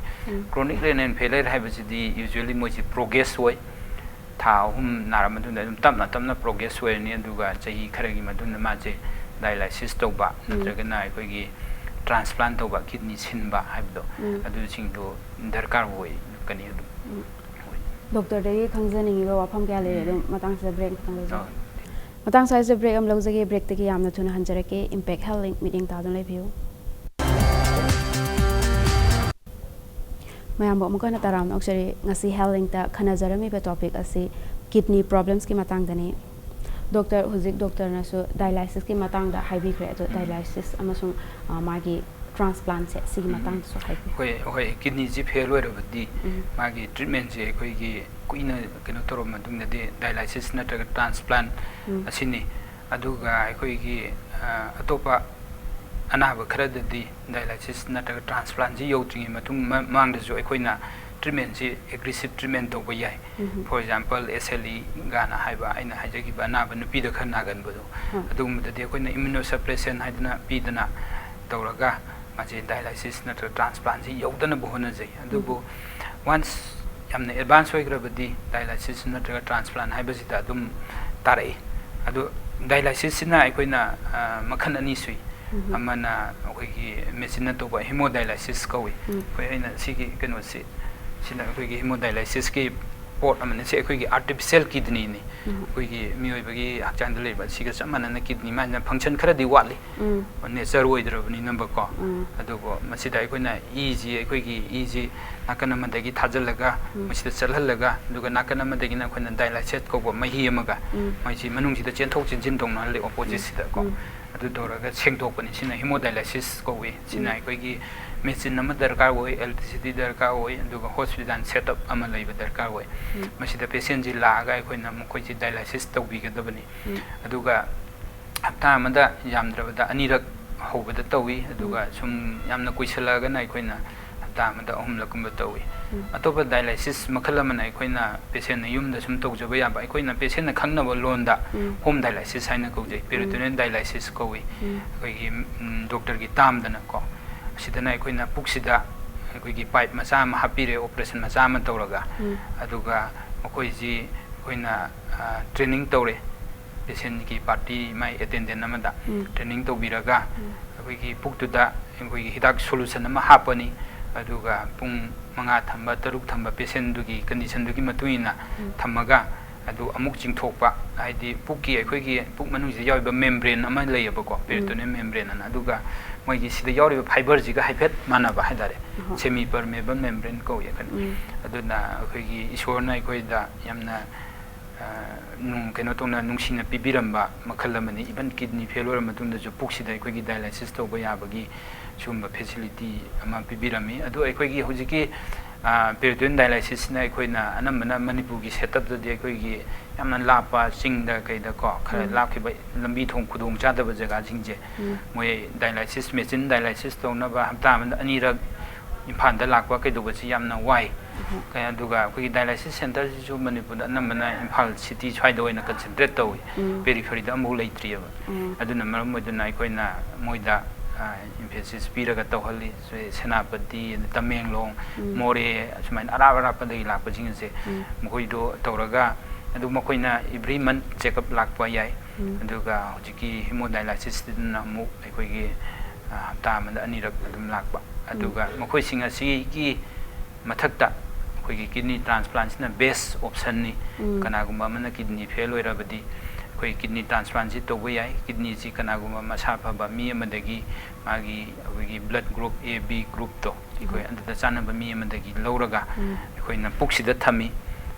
Chronic renal failure ꯍꯥꯏꯕꯁꯤꯗꯤ usually ꯃꯣꯏꯁꯤ progress ꯑꯣꯏ, ꯊꯥ ꯑꯍꯨꯝ ꯅꯥꯔ ꯃꯇꯨꯡꯗ ꯑꯗꯨꯝ ꯇꯞꯅ ꯇꯞꯅ progress ꯑꯣꯏꯔꯅꯤ, ꯑꯗꯨꯒ ꯆꯍꯤ ꯈꯔꯒꯤ ꯃꯇꯨꯡꯗ ꯃꯥꯁꯦ dialysis ꯇꯧꯕ ꯅꯠꯇ꯭ꯔꯒꯅ ꯑꯩꯈꯣꯏꯒꯤ transplant ꯇꯧꯕ, kidney ꯁꯤꯟꯕ ꯍꯥꯏꯕꯗꯣ, ꯑꯗꯨꯁꯤꯡꯗꯣ ꯗꯔꯀꯥꯔ ꯑꯣꯏꯔꯛꯀꯅꯤ ꯑꯗꯨꯝ꯫ ꯗꯣꯛꯇꯔꯗꯒꯤ ꯈꯪꯖꯅꯤꯡꯉꯤꯕ ꯋꯥꯐꯝ ꯀꯌꯥ ꯂꯩꯔꯦ, ꯑꯗꯨꯝ ꯃꯇꯥꯡꯁꯤꯗ break ꯑꯃꯈꯛꯇꯪ ꯂꯧꯖꯒꯦ꯫ ꯃꯇꯥꯡ ꯁ꯭ꯋꯥꯏꯁꯤꯗ break ꯑꯃ ꯂꯧꯖꯒꯦ꯫ Breakꯇꯒꯤ ꯌꯥꯝꯅ ꯊꯨꯅ ꯍꯟꯖꯔꯛꯀꯦ Impact Health Link ꯃꯤꯠꯌꯦꯡ ꯇꯥꯗꯨꯅ ꯂꯩꯕꯤꯌꯨ꯫ ꯃꯌꯥꯝꯕꯨ ꯑꯃꯨꯛꯀ ꯍꯟꯅ ꯇꯔꯥꯝꯅ ꯑꯣꯛꯆꯔꯤ꯫ ꯉꯁꯤ Health Linkꯇ ꯈꯟꯅꯖꯔꯝꯃꯤꯕ topic ꯑꯁꯤ kidney problemsꯀꯤ ꯃꯇꯥꯡꯗꯅꯤ꯫ ꯗꯣꯛꯇꯔ, ꯍꯧꯖꯤꯛ ꯗꯣꯛꯇꯔꯅꯁꯨ dialysisꯀꯤ ꯃꯇꯥꯡꯗ ꯍꯥꯏꯕꯤꯈ꯭ꯔꯦ, ꯑꯗꯣ dialysis ꯑꯃꯁꯨꯡ ꯃꯥꯒꯤ transplantꯁꯦ, ꯁꯤꯒꯤ ꯃꯇꯥꯡꯗꯁꯨ ꯍꯥꯏꯕꯤꯌꯨ꯫ ꯍꯣꯏ, ꯍꯣꯏ, kidneyꯁꯤ fail ꯑꯣꯏꯔꯕꯗꯤ ꯃꯥꯒꯤ treatmentꯁꯦ ꯑꯩꯈꯣꯏꯒꯤ ꯀꯨꯏꯅ ꯀꯩꯅꯣ ꯇꯧꯔꯕ ꯃꯇꯨꯡꯗꯗꯤ dialysis ꯅꯠꯇ꯭ꯔꯒ transplant ꯑꯁꯤꯅꯤ꯫ ꯑꯗꯨꯒ ꯑꯩꯈꯣꯏꯒꯤ ꯑꯇꯣꯞꯄ ꯑꯅꯥꯕ ꯈꯔꯗꯗꯤ dialysis ꯅꯠꯇ꯭ꯔꯒ transplantꯁꯤ ꯌꯧꯗ꯭ꯔꯤꯉꯩ ꯃꯇꯨꯡ ꯃꯃꯥꯡꯗꯁꯨ ꯑꯩꯈꯣꯏꯅ ꯇ꯭ꯔꯤꯠꯃꯦꯟꯁꯤ ꯑꯦꯒ꯭ꯔꯦꯁꯤꯞ ꯇ꯭ꯔꯤꯠꯃꯦꯟ ꯇꯧꯕ ꯌꯥꯏ꯫ For example, S L E ꯒꯥꯅ ꯍꯥꯏꯕ ꯑꯩꯅ ꯍꯥꯏꯖꯈꯤꯕ ꯑꯅꯥꯕ ꯅꯨꯄꯤꯗ ꯈꯔ ꯅꯥꯒꯟꯕꯗꯣ, ꯑꯗꯨꯒꯨꯝꯕꯗꯗꯤ ꯑꯩꯈꯣꯏꯅ ꯏꯝꯃꯨꯅꯣꯁꯄ꯭ꯔꯦꯁꯟ ꯍꯥꯏꯗꯅ ꯄꯤꯗꯅ ꯇꯧꯔꯒ ꯃꯥꯁꯦ ꯗꯥꯏꯂꯥꯏꯁꯤꯁ ꯅꯠꯇ꯭ꯔꯒ ꯇ꯭ꯔꯥꯟꯁꯄ꯭ꯂꯥꯟꯁꯤ ꯌꯧꯗꯅꯕ ꯍꯣꯠꯅꯖꯩ꯫ ꯑꯗꯨꯕꯨ ꯋꯥꯟꯁ ꯌꯥꯝꯅ ꯑꯦꯗꯚꯥꯟꯁ ꯑꯣꯏꯈ꯭ꯔꯕꯗꯤ ꯗꯥꯏꯂꯥꯏꯁꯤꯁ ꯅꯠꯇ꯭ꯔꯒ ꯇ꯭ꯔꯥꯟꯁꯄ꯭ꯂꯥꯟ ꯍꯥꯏꯕꯁꯤꯗ ꯑꯗꯨꯝ ꯇꯥꯔꯛꯏ꯫ ꯑꯗꯨ ꯗꯥꯏꯂꯥꯏꯁꯤꯁꯁꯤꯅ ꯑꯩꯈꯣꯏꯅ ꯃꯈꯜ ꯑꯅꯤ ꯁꯨꯏ꯫ ꯑꯃꯅ ꯑꯩꯈꯣꯏꯒꯤ ꯃꯦꯆꯤꯟꯅ ꯇꯧꯕ ꯍꯤꯃꯣꯗꯥꯏꯂꯥꯏꯁꯤꯁ ꯀꯧꯏ꯫ ꯑꯩꯈꯣꯏ ꯑꯩꯅ ꯁꯤꯒꯤ ꯀꯩꯅꯣꯁꯤ, ꯁꯤꯅ ꯑꯩꯈꯣꯏꯒꯤ ꯍꯤꯃꯣꯗꯥꯏꯂꯥꯏꯁꯤꯁꯀꯤ ꯄꯣꯠ ꯑꯃꯅꯤ꯫ ꯁꯤ ꯑꯩꯈꯣꯏꯒꯤ ꯑꯥꯔꯇꯤꯐꯤꯁꯤꯌꯦꯜ ꯀꯤꯗꯅꯤꯅꯤ꯫ ꯑꯩꯈꯣꯏꯒꯤ ꯃꯤꯑꯣꯏꯕꯒꯤ ꯍꯛꯆꯥꯡꯗ ꯂꯩꯕ ꯁꯤꯒ ꯆꯞ ꯃꯥꯟꯅꯅ ꯀꯤꯗꯅꯤ, ꯃꯥꯏꯅ ꯐꯪꯁꯟ ꯈꯔꯗꯤ ꯋꯥꯠꯂꯤ꯫ ꯅꯦꯆꯔ ꯑꯣꯏꯗ꯭ꯔꯕꯅꯤꯅꯀꯣ꯫ ꯑꯗꯨꯕꯨ ꯃꯁꯤꯗ ꯑꯩꯈꯣꯏꯅ ꯏꯁꯤ, ꯑꯩꯈꯣꯏꯒꯤ ꯏꯁꯤ ꯅꯥꯀꯟ ꯑꯃꯗꯒꯤ ꯊꯥꯖꯤꯜꯂꯒ ꯃꯁꯤꯗ ꯆꯠꯍꯜꯂꯒ, ꯑꯗꯨꯒ ꯅꯥꯀꯟ ꯑꯃꯗꯒꯤꯅ ꯑꯩꯈꯣꯏꯅ ꯗꯥꯏꯂꯥꯏꯁꯦꯠ ꯀꯧꯕ ꯃꯍꯤ ꯑꯃꯒ ꯃꯣꯏꯁꯤ ꯃꯅꯨꯡꯁꯤꯗ ꯆꯦꯟꯊꯣꯛ ꯆꯦꯟꯁꯤꯟ ꯇꯧꯅꯍꯜꯂꯤ ꯑꯣꯄꯣꯖꯤꯠꯁꯤꯗꯀꯣ꯫ ꯑꯗꯨ ꯇꯧꯔꯒ ꯁꯦꯡꯗꯣꯛꯄꯅꯤ꯫ ꯁꯤꯅ ꯍꯤꯃꯣꯗꯥꯏꯂꯥꯏꯁꯤꯁ ꯀꯧꯏ꯫ ꯁꯤꯅ ꯑꯩꯈꯣꯏꯒꯤ ꯃꯦꯆꯤꯟ ꯑꯃ ꯗꯔꯀꯥꯔ ꯑꯣꯏ, ꯏꯂꯦꯛꯇ꯭ꯔꯤꯁꯤꯇꯤ ꯗꯔꯀꯥꯔ ꯑꯣꯏ, ꯑꯗꯨꯒ ꯍꯣꯁꯄꯤꯇꯥꯜ ꯁꯦꯠꯑꯞ ꯑꯃ ꯂꯩꯕ ꯗꯔꯀꯥꯔ ꯑꯣꯏ꯫ ꯃꯁꯤꯗ ꯄꯦꯁꯦꯟꯁꯤ ꯂꯥꯛꯑꯒ ꯑꯩꯈꯣꯏꯅ ꯃꯈꯣꯏꯁꯤ ꯗꯥꯏꯂꯥꯏꯁꯤꯁ ꯇꯧꯕꯤꯒꯗꯕꯅꯤ꯫ ꯑꯗꯨꯒ ꯍꯞꯇꯥ ꯑꯃꯗ ꯌꯥꯝꯗ꯭ꯔꯕꯗ ꯑꯅꯤꯔꯛ ꯍꯧꯕꯗ ꯇꯧꯏ, ꯑꯗꯨꯒ ꯁꯨꯝ ꯌꯥꯝꯅ ꯀꯨꯏꯁꯜꯂꯛꯑꯒꯅ ꯑꯩꯈꯣꯏꯅ ꯍꯞꯇꯥ ꯑꯃꯗ ꯑꯍꯨꯝꯂꯛꯀꯨꯝꯕ ꯇꯧꯏ꯫ ꯑꯇꯣꯞꯄ ꯗꯥꯏꯂꯥꯏꯁꯤꯁ ꯃꯈꯜ ꯑꯃꯅ ꯑꯩꯈꯣꯏꯅ ꯄꯦꯁꯦꯟꯅ ꯌꯨꯝꯗ ꯁꯨꯝ ꯇꯧꯖꯕ ꯌꯥꯕ, ꯑꯩꯈꯣꯏꯅ ꯄꯦꯁꯦꯟꯅ ꯈꯪꯅꯕ ꯂꯣꯟꯗ ꯍꯣꯝ ꯗꯥꯏꯂꯥꯏꯁꯤꯁ ꯍꯥꯏꯅ ꯀꯧꯖꯩ, ꯄꯦꯔꯤꯇꯣꯅꯤꯌꯦꯜ ꯗꯥꯏꯂꯥꯏꯁꯤꯁ ꯀꯧꯏ꯫ ꯑꯩꯈꯣꯏꯒꯤ ꯗꯣꯛꯇꯔꯒꯤ ꯇꯥꯝꯗꯅꯀꯣ, ꯑꯁꯤꯗꯅ ꯑꯩꯈꯣꯏꯅ ꯄꯨꯛꯁꯤꯗ ꯑꯩꯈꯣꯏꯒꯤ ꯄꯥꯏꯞ ꯃꯆꯥ ꯑꯃ ꯍꯥꯞꯄꯤꯔꯦ, ꯑꯣꯄꯔꯦꯁꯟ ꯃꯆꯥ ꯑꯃ ꯇꯧꯔꯒ, ꯑꯗꯨꯒ ꯃꯈꯣꯏꯁꯤ ꯑꯩꯈꯣꯏꯅ ꯇ꯭ꯔꯦꯅꯤꯡ ꯇꯧꯔꯦ꯫ ꯄꯦꯁꯦꯟꯒꯤ ꯄꯥꯔꯇꯤ ꯃꯥꯏ ꯑꯦꯇꯦꯟꯗꯦꯟ ꯑꯃꯗ ꯇ꯭ꯔꯦꯅꯤꯡ ꯇꯧꯕꯤꯔꯒ, ꯑꯩꯈꯣꯏꯒꯤ ꯄꯨꯛꯇꯨꯗ ꯑꯩꯈꯣꯏꯒꯤ ꯍꯤꯗꯥꯛ ꯁꯣꯂꯨꯁꯟ ꯑꯃ ꯍꯥꯞꯄꯅꯤ꯫ ꯑꯗꯨꯒ ꯄꯨꯡ ꯃꯉꯥ ꯊꯝꯕ, ꯇꯔꯨꯛ ꯊꯝꯕ, ꯄꯦꯁꯦꯟꯗꯨꯒꯤ ꯀꯟꯗꯤꯁꯟꯗꯨꯒꯤ ꯃꯇꯨꯡ ꯏꯟꯅ ꯊꯝꯃꯒ, ꯑꯗꯨ ꯑꯃꯨꯛ ꯆꯤꯡꯊꯣꯛꯄ, ꯍꯥꯏꯗꯤ ꯄꯨꯛꯀꯤ, ꯑꯩꯈꯣꯏꯒꯤ ꯄꯨꯛ ꯃꯅꯨꯡꯁꯤꯗ ꯌꯥꯎꯔꯤꯕ ꯃꯦꯝꯕ꯭ꯔꯦꯟ ꯑꯃ ꯂꯩꯌꯦꯕꯀꯣ, ꯄꯦꯔꯤꯇꯣꯅꯤꯌꯝ ꯃꯦꯝꯕ꯭ꯔꯦꯟ ꯑꯅ, ꯑꯗꯨꯒ ꯃꯣꯏꯒꯤ ꯁꯤꯗ ꯌꯥꯎꯔꯤꯕ ꯐꯥꯏꯕꯔꯁꯤꯒ ꯍꯥꯏꯐꯦꯠ ꯃꯥꯟꯅꯕ ꯍꯥꯏꯇꯥꯔꯦ꯫ ꯁꯦꯃꯤ ꯄꯔꯃꯦꯕꯜ ꯃꯦꯝꯕ꯭ꯔꯦꯟ ꯀꯧꯏ ꯑꯩꯈꯣꯏꯅ꯫ ꯑꯗꯨꯅ ꯑꯩꯈꯣꯏꯒꯤ ꯏꯁꯣꯔꯅ ꯑꯩꯈꯣꯏꯗ ꯌꯥꯝꯅ ꯅꯨꯡ-, ꯀꯩꯅꯣ ꯇꯧꯅ ꯅꯨꯡꯁꯤꯅ ꯄꯤꯕꯤꯔꯝꯕ ꯃꯈꯜ ꯑꯃꯅꯤ꯫ ꯏꯚꯟ ꯀꯤꯗꯅꯤ ꯐꯦꯜ ꯑꯣꯏꯔ ꯃꯇꯨꯡꯗꯁꯨ ꯄꯨꯛꯁꯤꯗ ꯑꯩꯈꯣꯏꯒꯤ ꯗꯥꯏꯂꯥꯏꯁꯤꯁ ꯇꯧꯕ ꯌꯥꯕꯒꯤ ꯁꯤꯒꯨꯝꯕ ꯐꯦꯁꯤꯂꯤꯇꯤ ꯑꯃ ꯄꯤꯕꯤꯔꯝꯃꯤ꯫ ꯑꯗꯨ ꯑꯩꯈꯣꯏꯒꯤ ꯍꯧꯖꯤꯛꯀꯤ, ꯑ, ꯄꯦꯔꯤꯇꯣꯅꯤꯌꯦꯜ ꯗꯥꯏꯂꯥꯏꯁꯤꯁꯅ ꯑꯩꯈꯣꯏꯅ ꯑꯅꯝꯕꯅ ꯃꯅꯤꯄꯨꯔꯒꯤ ꯁꯦꯠꯑꯞꯇꯗꯤ ꯑꯩꯈꯣꯏꯒꯤ ꯌꯥꯝꯅ ꯂꯥꯞꯄ ꯆꯤꯡꯗ ꯀꯩꯗꯀꯣ, ꯈꯔ ꯂꯥꯞꯈꯤꯕ ꯂꯝꯕꯤ ꯊꯣꯡ ꯈꯨꯗꯣꯡ ꯆꯥꯗꯕ ꯖꯒꯥꯁꯤꯡꯁꯦ ꯃꯣꯏ ꯗꯥꯏꯂꯥꯏꯁꯤꯁ, ꯃꯦꯆꯤꯟ ꯗꯥꯏꯂꯥꯏꯁꯤꯁ ꯇꯧꯅꯕ ꯍꯞꯇꯥ ꯑꯃꯗ ꯑꯅꯤꯔꯛ ꯏꯝꯐꯥꯜꯗ ꯂꯥꯛꯄ ꯀꯩꯗꯧꯕꯁꯤ ꯌꯥꯝꯅ ꯋꯥꯏ꯫ ꯀ-, ꯑꯗꯨꯒ ꯑꯩꯈꯣꯏꯒꯤ dialysis centerꯁꯤꯁꯨ ꯃꯅꯤꯄꯨꯔꯗ ꯑꯅꯝꯕꯅ ꯏꯝꯐꯥꯜ city ꯁ꯭ꯋꯥꯏꯗ ꯑꯣꯏꯅ concentrate ꯇꯧꯏ꯫ ꯎꯝ. Peripheryꯗ ꯑꯃꯐꯥꯎ ꯂꯩꯇ꯭ꯔꯤꯑꯕ꯫ ꯎꯝ. ꯑꯗꯨꯅ ꯃꯔꯝ ꯑꯣꯏꯗꯨꯅ ꯑꯩꯈꯣꯏꯅ ꯃꯣꯏꯗ, ꯑ, emphasis ꯄꯤꯔꯒ ꯇꯧꯍꯜꯂꯤ꯫ ꯁꯦ-, ꯁꯦꯅꯥꯄꯇꯤ, ꯑꯗꯩ ꯇꯃꯦꯡꯂꯣꯡ, ꯎꯝ. ꯃꯣꯔꯦ, ꯑꯁꯨꯃꯥꯏꯅ ꯑꯔꯥꯞ ꯑꯔꯥꯞꯄꯗꯒꯤ ꯂꯥꯛꯄꯁꯤꯡ ꯑꯁꯦ ꯎꯝ. ꯃꯈꯣꯏꯗꯣ ꯇꯧꯔꯒ, ꯑꯗꯨ ꯃꯈꯣꯏꯅ every month checkup ꯂꯥꯛꯄ ꯌꯥꯏ꯫ ꯎꯝ. ꯑꯗꯨꯒ ꯍꯧꯖꯤꯛꯀꯤ hemodialysisꯇꯨꯅ ꯑꯃꯨꯛ ꯑꯩꯈꯣꯏꯒꯤ, ꯑ, ꯍꯞꯇꯥ ꯑꯃꯗ ꯑꯅꯤꯔꯛ ꯑꯗꯨꯝ ꯂꯥꯛꯄ꯫ ꯎꯝ. ꯑꯗꯨꯒ ꯃꯈꯣꯏꯁꯤꯡ ꯑꯁꯤꯒꯤ ꯃꯊꯛꯇ ꯑꯩꯈꯣꯏꯒꯤ kidney transplantꯁꯤꯅ best optionꯅꯤ꯫ ꯎꯝ. ꯀꯅꯥꯒꯨꯝꯕ ꯑꯃꯅ kidney fail ꯑꯣꯏꯔꯕꯗꯤ ꯑꯩꯈꯣꯏ kidney transplantꯁꯤ ꯇꯧꯕ ꯌꯥꯏ꯫ Kidneyꯁꯤ ꯀꯅꯥꯒꯨꯝꯕ ꯃꯁꯥ ꯐꯕ ꯃꯤ ꯑꯃꯗꯒꯤ ꯃꯥꯒꯤ ꯑꯩꯈꯣꯏꯒꯤ blood group A B groupꯇꯣ ꯑꯩꯈꯣꯏ ꯎꯝ. ꯑꯗꯨꯗ ꯆꯥꯟꯅꯕ ꯃꯤ ꯑꯃꯗꯒꯤ ꯂꯧꯔꯒ ꯎꯝ. ꯑꯩꯈꯣꯏꯅ ꯄꯨꯛꯁꯤꯗ ꯊꯝꯃꯤ꯫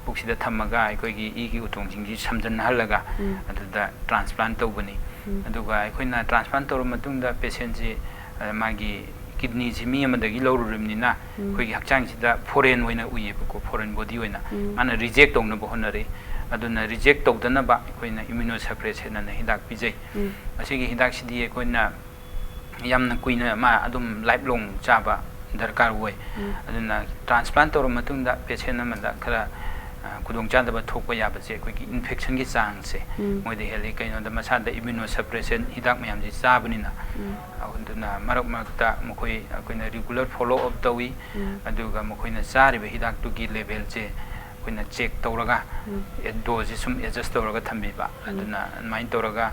ꯄꯨꯛꯁꯤꯗ ꯊꯝꯃꯒ ꯑꯩꯈꯣꯏꯒꯤ ꯏꯒꯤ ꯎꯇꯣꯡꯁꯤꯡꯁꯤ ꯁꯝꯖꯟꯅꯍꯜꯂꯒ ꯎꯝ. ꯑꯗꯨꯗ transplant ꯇꯧꯕꯅꯤ꯫ ꯎꯝ. ꯑꯗꯨꯒ ꯑꯩꯈꯣꯏꯅ transplant ꯇꯧꯔꯕ ꯃꯇꯨꯡꯗ patientꯁꯤ, ꯑ, ꯃꯥꯒꯤ kidneyꯁꯤ ꯃꯤ ꯑꯃꯗꯒꯤ ꯂꯧꯔꯨꯔꯤꯕꯅꯤꯅ ꯎꯝ. ꯑꯩꯈꯣꯏꯒꯤ ꯍꯛꯆꯥꯡꯁꯤꯗ foreign ꯑꯣꯏꯅ ꯎꯏꯌꯦꯕꯀꯣ, foreign body ꯑꯣꯏꯅ꯫ ꯎꯝ. ꯃꯥꯅ reject ꯇꯧꯅꯕ ꯍꯣꯠꯅꯔꯤ꯫ ꯑꯗꯨꯅ reject ꯇꯧꯗꯅꯕ ꯑꯩꯈꯣꯏꯅ immunosuppressant ꯑꯅ ꯍꯤꯗꯥꯛ ꯄꯤꯖꯩ꯫ ꯎꯝ. ꯑꯁꯤꯒꯤ ꯍꯤꯗꯥꯛꯁꯤꯗꯤ ꯑꯩꯈꯣꯏꯅ ꯌꯥꯝꯅ ꯀꯨꯏꯅ ꯃꯥ ꯑꯗꯨꯝ lifelong ꯆꯥꯕ ꯗꯔꯀꯥꯔ ꯑꯣꯏ꯫ ꯎꯝ. ꯑꯗꯨꯅ transplant ꯇꯧꯔꯕ ꯃꯇꯨꯡꯗ patient ꯑꯃꯗ ꯈꯔ, ꯑ, ꯈꯨꯗꯣꯡꯆꯥꯗꯕ ꯊꯣꯛꯄ ꯌꯥꯕꯁꯦ ꯑꯩꯈꯣꯏꯒꯤ infectionꯒꯤ ꯆꯥꯡꯁꯦ ꯎꯝ. ꯃꯣꯏꯗ ꯍꯦꯜꯂꯤ꯫ ꯀꯩꯅꯣꯗ ꯃꯁꯥꯗ immunosuppressant ꯍꯤꯗꯥꯛ ꯃꯌꯥꯝꯁꯤ ꯆꯥꯕꯅꯤꯅ꯫ ꯎꯝ. ꯑꯗꯨꯅ ꯃꯔꯛ ꯃꯔꯛꯇ ꯃꯈꯣꯏ, ꯑꯩꯈꯣꯏꯅ regular follow up ꯇꯧꯏ꯫ ꯎꯝ. ꯑꯗꯨꯒ ꯃꯈꯣꯏꯅ ꯆꯥꯔꯤꯕ ꯍꯤꯗꯥꯛꯇꯨꯒꯤ levelꯁꯦ ꯑꯩꯈꯣꯏꯅ check ꯇꯧꯔꯒ ꯎꯝ. doseꯁꯦ ꯁꯨꯝ adjust ꯇꯧꯔꯒ ꯊꯝꯕꯤꯕ꯫ ꯎꯝ. ꯑꯗꯨꯅ ꯑꯗꯨꯃꯥꯏꯅ ꯇꯧꯔꯒ,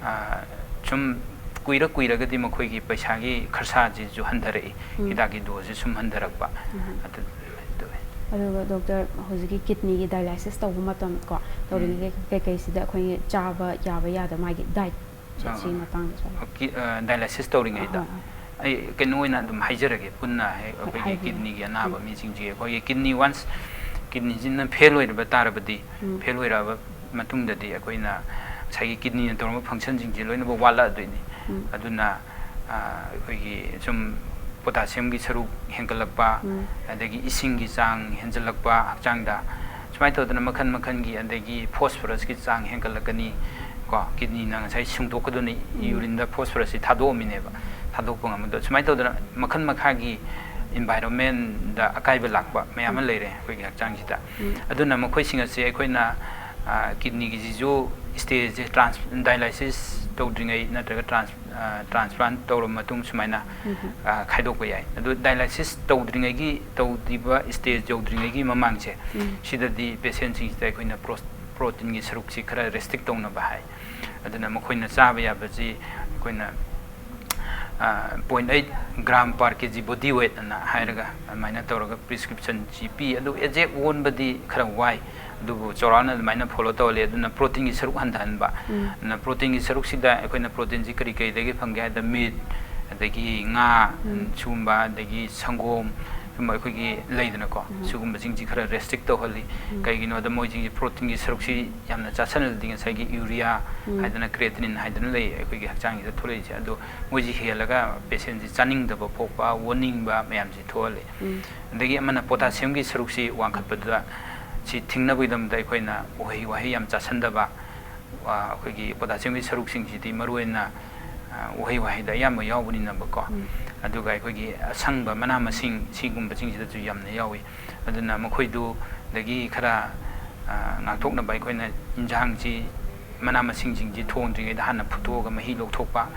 ꯑ, ꯁꯨꯝ ꯀꯨꯏꯔ ꯀꯨꯏꯔꯒꯗꯤ ꯃꯈꯣꯏꯒꯤ ꯄꯩꯁꯥꯒꯤ ꯈꯔꯁꯥꯁꯤꯁꯨ ꯍꯟꯊꯔꯛꯏ꯫ ꯎꯝ. ꯍꯤꯗꯥꯛꯀꯤ doseꯁꯦ ꯁꯨꯝ ꯍꯟꯊꯔꯛꯄ꯫ ꯎꯝ. ꯑꯗꯨ ꯑꯗꯨꯃꯥꯏꯅ ꯇꯧꯋꯤ꯫ ꯑꯗꯨꯒ doctor, ꯍꯧꯖꯤꯛꯀꯤ kidneyꯒꯤ dialysis ꯇꯧꯕ ꯃꯇꯝ ꯀꯣ, ꯇꯧꯔꯤꯉꯩ ꯎꯝ. ꯀꯩꯀꯩꯁꯤꯗ ꯑꯩꯈꯣꯏꯒꯤ ꯆꯥꯕ ꯌꯥꯕ ꯌꯥꯗꯕ ꯃꯥꯒꯤ diet ꯑꯥ, ꯁꯤ ꯑꯥ. ꯃꯇꯥꯡꯗꯁꯨ ꯍꯥꯏꯕꯤꯌꯨ꯫ ꯑꯣꯀꯦ, ꯑ, dialysis ꯇꯧꯔꯤꯉꯩꯗ ꯍꯣꯏ, ꯍꯣꯏ. ꯑꯩ ꯀꯩꯅꯣ ꯑꯣꯏꯅ ꯑꯗꯨꯝ ꯍꯥꯏꯖꯔꯒꯦ, ꯄꯨꯟꯅ ꯍꯦꯛ ꯍꯣꯏ, ꯑꯩꯈꯣꯏꯒꯤ ꯍꯥꯏꯕꯤꯌꯨ. Kidneyꯒꯤ ꯑꯅꯥꯕ ꯎꯝ. ꯃꯤꯁꯤꯡꯁꯤ ꯑꯩꯈꯣꯏꯒꯤ kidney once kidneyꯁꯤꯅ fail ꯑꯣꯏꯔꯕ ꯇꯥꯔꯕꯗꯤ, ꯎꯝ. Fail ꯑꯣꯏꯔꯛꯑꯕ ꯃꯇꯨꯡꯗꯗꯤ ꯑꯩꯈꯣꯏꯅ ꯉꯁꯥꯏꯒꯤ kidneyꯅ ꯇꯧꯔꯝꯕ functionꯁꯤꯡꯁꯦ ꯂꯣꯏꯅꯃꯛ ꯋꯥꯠꯂꯛꯑꯗꯣꯏꯅꯤ꯫ ꯎꯝ. ꯑꯗꯨꯅ, ꯑ, ꯑꯩꯈꯣꯏꯒꯤ ꯁꯨꯝ potassiumꯒꯤ ꯁꯔꯨꯛ ꯍꯦꯟꯒꯠꯂꯛꯄ, ꯎꯝ. ꯑꯗꯒꯤ ꯏꯁꯤꯡꯒꯤ ꯆꯥꯡ ꯍꯦꯟꯖꯜꯂꯛꯄ ꯍꯛꯆꯥꯡꯗ, ꯁꯨꯃꯥꯏꯅ ꯇꯧꯗꯅ ꯃꯈꯜ ꯃꯈꯜꯒꯤ, ꯑꯗꯒꯤ phosphorusꯀꯤ ꯆꯥꯡ ꯍꯦꯟꯒꯠꯂꯛꯀꯅꯤ ꯀꯣ, kidneyꯅ ꯉꯁꯥꯏ ꯁꯨꯡꯗꯣꯛꯀꯗꯣꯏꯅꯤ, ꯎꯝ. Urineꯗ phosphorusꯁꯤ ꯊꯥꯗꯣꯛꯑꯝꯃꯤꯅꯦꯕ, ꯊꯥꯗꯣꯛꯄ ꯉꯝꯃꯗꯣ, ꯁꯨꯃꯥꯏꯅ ꯇꯧꯗꯅ ꯃꯈꯜ ꯃꯈꯥꯒꯤ ꯏꯟꯚꯥꯏꯔꯣꯟꯃꯦꯟꯗ ꯑꯀꯥꯏꯕ ꯂꯥꯛꯄ ꯃꯌꯥꯝ ꯑꯃ ꯂꯩꯔꯦ ꯑꯩꯈꯣꯏꯒꯤ ꯍꯛꯆꯥꯡꯁꯤꯗ꯫ ꯑꯗꯨꯅ ꯃꯈꯣꯏꯁꯤꯡ ꯑꯁꯦ ꯑꯩꯈꯣꯏꯅ ꯀꯤꯗꯅꯤꯒꯤꯁꯤꯁꯨ ꯁ꯭ꯇꯦꯖꯁꯦ ꯇ꯭ꯔꯥꯟꯁ ꯗꯥꯏꯂꯥꯏꯁꯤꯁ ꯇꯧꯗ꯭ꯔꯤꯉꯩ ꯅꯠꯇ꯭ꯔꯒ ꯇ꯭ꯔꯥꯟꯁ ꯇ꯭ꯔꯥꯟꯁꯄ꯭ꯂꯥꯟ ꯇꯧꯔꯕ ꯃꯇꯨꯡ ꯁꯨꯃꯥꯏꯅ ꯈꯥꯏꯗꯣꯛꯄ ꯌꯥꯏ꯫ ꯑꯗꯨ ꯗꯥꯏꯂꯥꯏꯁꯤꯁ ꯇꯧꯗ꯭ꯔꯤꯉꯩꯒꯤ, ꯇꯧꯗ꯭ꯔꯤꯕ ꯁ꯭ꯇꯦꯖ ꯌꯧꯗ꯭ꯔꯤꯉꯩꯒꯤ ꯃꯃꯥꯡꯁꯦ, ꯁꯤꯗꯗꯤ ꯄꯦꯁꯦꯟꯁꯤꯡꯁꯤꯗ ꯑꯩꯈꯣꯏꯅ ꯄ꯭ꯔꯣꯇꯤꯟꯒꯤ ꯁꯔꯨꯛꯁꯤ ꯈꯔ ꯔꯦꯁꯇ꯭ꯔꯤꯛ ꯇꯧꯅꯕ ꯍꯥꯏ꯫ ꯑꯗꯨꯅ ꯃꯈꯣꯏꯅ ꯆꯥꯕ ꯌꯥꯕꯁꯤ ꯑꯩꯈꯣꯏꯅ ꯄꯣꯏꯟ ꯑꯩꯠ ꯒ꯭ꯔꯥꯝ ꯄꯥꯔ ꯀꯦ ꯖꯤ ꯕꯣꯗꯤ ꯋꯦꯠ ꯑꯅ ꯍꯥꯏꯔꯒ ꯑꯗꯨꯃꯥꯏꯅ ꯇꯧꯔꯒ ꯄ꯭ꯔꯤꯁꯀ꯭ꯔꯤꯞꯁꯟꯁꯤ ꯄꯤ꯫ ꯑꯗꯨ ꯑꯦꯖꯦꯛ ꯑꯣꯟꯕꯗꯤ ꯈꯔ ꯋꯥꯏ, ꯑꯗꯨꯕꯨ ꯆꯥꯎꯔꯥꯛꯅ ꯑꯗꯨꯃꯥꯏꯅ ꯐꯣꯂꯣ ꯇꯧꯍꯜꯂꯤ꯫ ꯑꯗꯨꯅ ꯄ꯭ꯔꯣꯇꯤꯟꯒꯤ ꯁꯔꯨꯛ ꯍꯟꯊꯍꯟꯕ꯫ ꯑꯗꯨꯅ ꯄ꯭ꯔꯣꯇꯤꯟꯒꯤ ꯁꯔꯨꯛꯁꯤꯗ ꯑꯩꯈꯣꯏꯅ ꯄ꯭ꯔꯣꯇꯤꯟꯁꯤ ꯀꯔꯤ ꯀꯔꯤꯗꯒꯤ ꯐꯪꯒꯦ ꯍꯥꯏꯕꯗ ꯃꯤꯠ, ꯑꯗꯒꯤ ꯉꯥ, ꯁꯤꯒꯨꯝꯕ, ꯑꯗꯒꯤ ꯁꯪꯒꯣꯝ, ꯁꯨꯝꯕ ꯑꯩꯈꯣꯏꯒꯤ ꯂꯩꯗꯅꯀꯣ, ꯁꯤꯒꯨꯝꯕꯁꯤꯡꯁꯤ ꯈꯔ ꯔꯦꯁꯇ꯭ꯔꯤꯛ ꯇꯧꯍꯜꯂꯤ꯫ ꯀꯩꯒꯤꯅꯣꯗ ꯃꯣꯏꯁꯤꯡꯁꯤ ꯄ꯭ꯔꯣꯇꯤꯟꯒꯤ ꯁꯔꯨꯛꯁꯤ ꯌꯥꯝꯅ ꯆꯥꯁꯤꯜꯂꯗꯤ ꯉꯁꯥꯏꯒꯤ ꯌꯨꯔꯤꯌꯥ ꯍꯥꯏꯗꯅ ꯀ꯭ꯔꯦꯇꯤꯅꯤꯟ ꯍꯥꯏꯗꯅ ꯂꯩ ꯑꯩꯈꯣꯏꯒꯤ ꯍꯛꯆꯥꯡꯁꯤꯗ ꯊꯣꯛꯂꯛꯏꯁꯦ꯫ ꯑꯗꯣ ꯃꯣꯏꯁꯤ ꯍꯦꯜꯂꯒ ꯄꯦꯁꯦꯟꯁꯤ ꯆꯥꯅꯤꯡꯗꯕ ꯄꯣꯛꯄ, ꯑꯣꯅꯤꯡꯕ ꯃꯌꯥꯝꯁꯤ ꯊꯣꯛꯍꯜꯂꯤ꯫ ꯑꯗꯒꯤ ꯑꯃꯅ ꯄꯣꯇꯥꯁꯤꯌꯝꯒꯤ ꯁꯔꯨꯛꯁꯤ ꯋꯥꯡꯈꯠꯄꯗꯨꯗ ꯁꯤ ꯊꯤꯡꯅꯕꯒꯤꯗꯃꯛꯇ ꯑꯩꯈꯣꯏꯅ ꯎꯍꯩ ꯋꯥꯍꯩ ꯌꯥꯝ ꯆꯥꯁꯤꯟꯗꯕ, ꯑꯩꯈꯣꯏꯒꯤ ꯄꯣꯇꯥꯁꯤꯌꯝꯒꯤ ꯁꯔꯨꯛꯁꯤꯡꯁꯤꯗꯤ ꯃꯔꯨꯑꯣꯏꯅ ꯎꯍꯩ ꯋꯥꯍꯩꯗ ꯑꯌꯥꯝꯕ ꯌꯥꯎꯕꯅꯤꯅꯕꯀꯣ꯫ ꯑꯗꯨꯒ ꯑꯩꯈꯣꯏꯒꯤ ꯑꯁꯪꯕ ꯃꯅꯥ ꯃꯁꯤꯡ ꯁꯤꯒꯨꯝꯕꯁꯤꯡꯁꯤꯗꯁꯨ ꯌꯥꯝꯅ ꯌꯥꯎꯏ꯫ ꯑꯗꯨꯅ ꯃꯈꯣꯏꯗꯨꯗꯒꯤ ꯈꯔ ꯉꯥꯛꯊꯣꯛꯅꯕ ꯑꯩꯈꯣꯏꯅ ꯏꯟꯖꯥꯡꯁꯤ, ꯃꯅꯥ ꯃꯁꯤꯡꯁꯤꯡꯁꯤ ꯊꯣꯡꯗ꯭ꯔꯤꯉꯩꯗ ꯍꯥꯟꯅ ꯐꯨꯠꯇꯣꯛꯑꯒ ꯃꯍꯤ ꯂꯧꯊꯣꯛꯄ,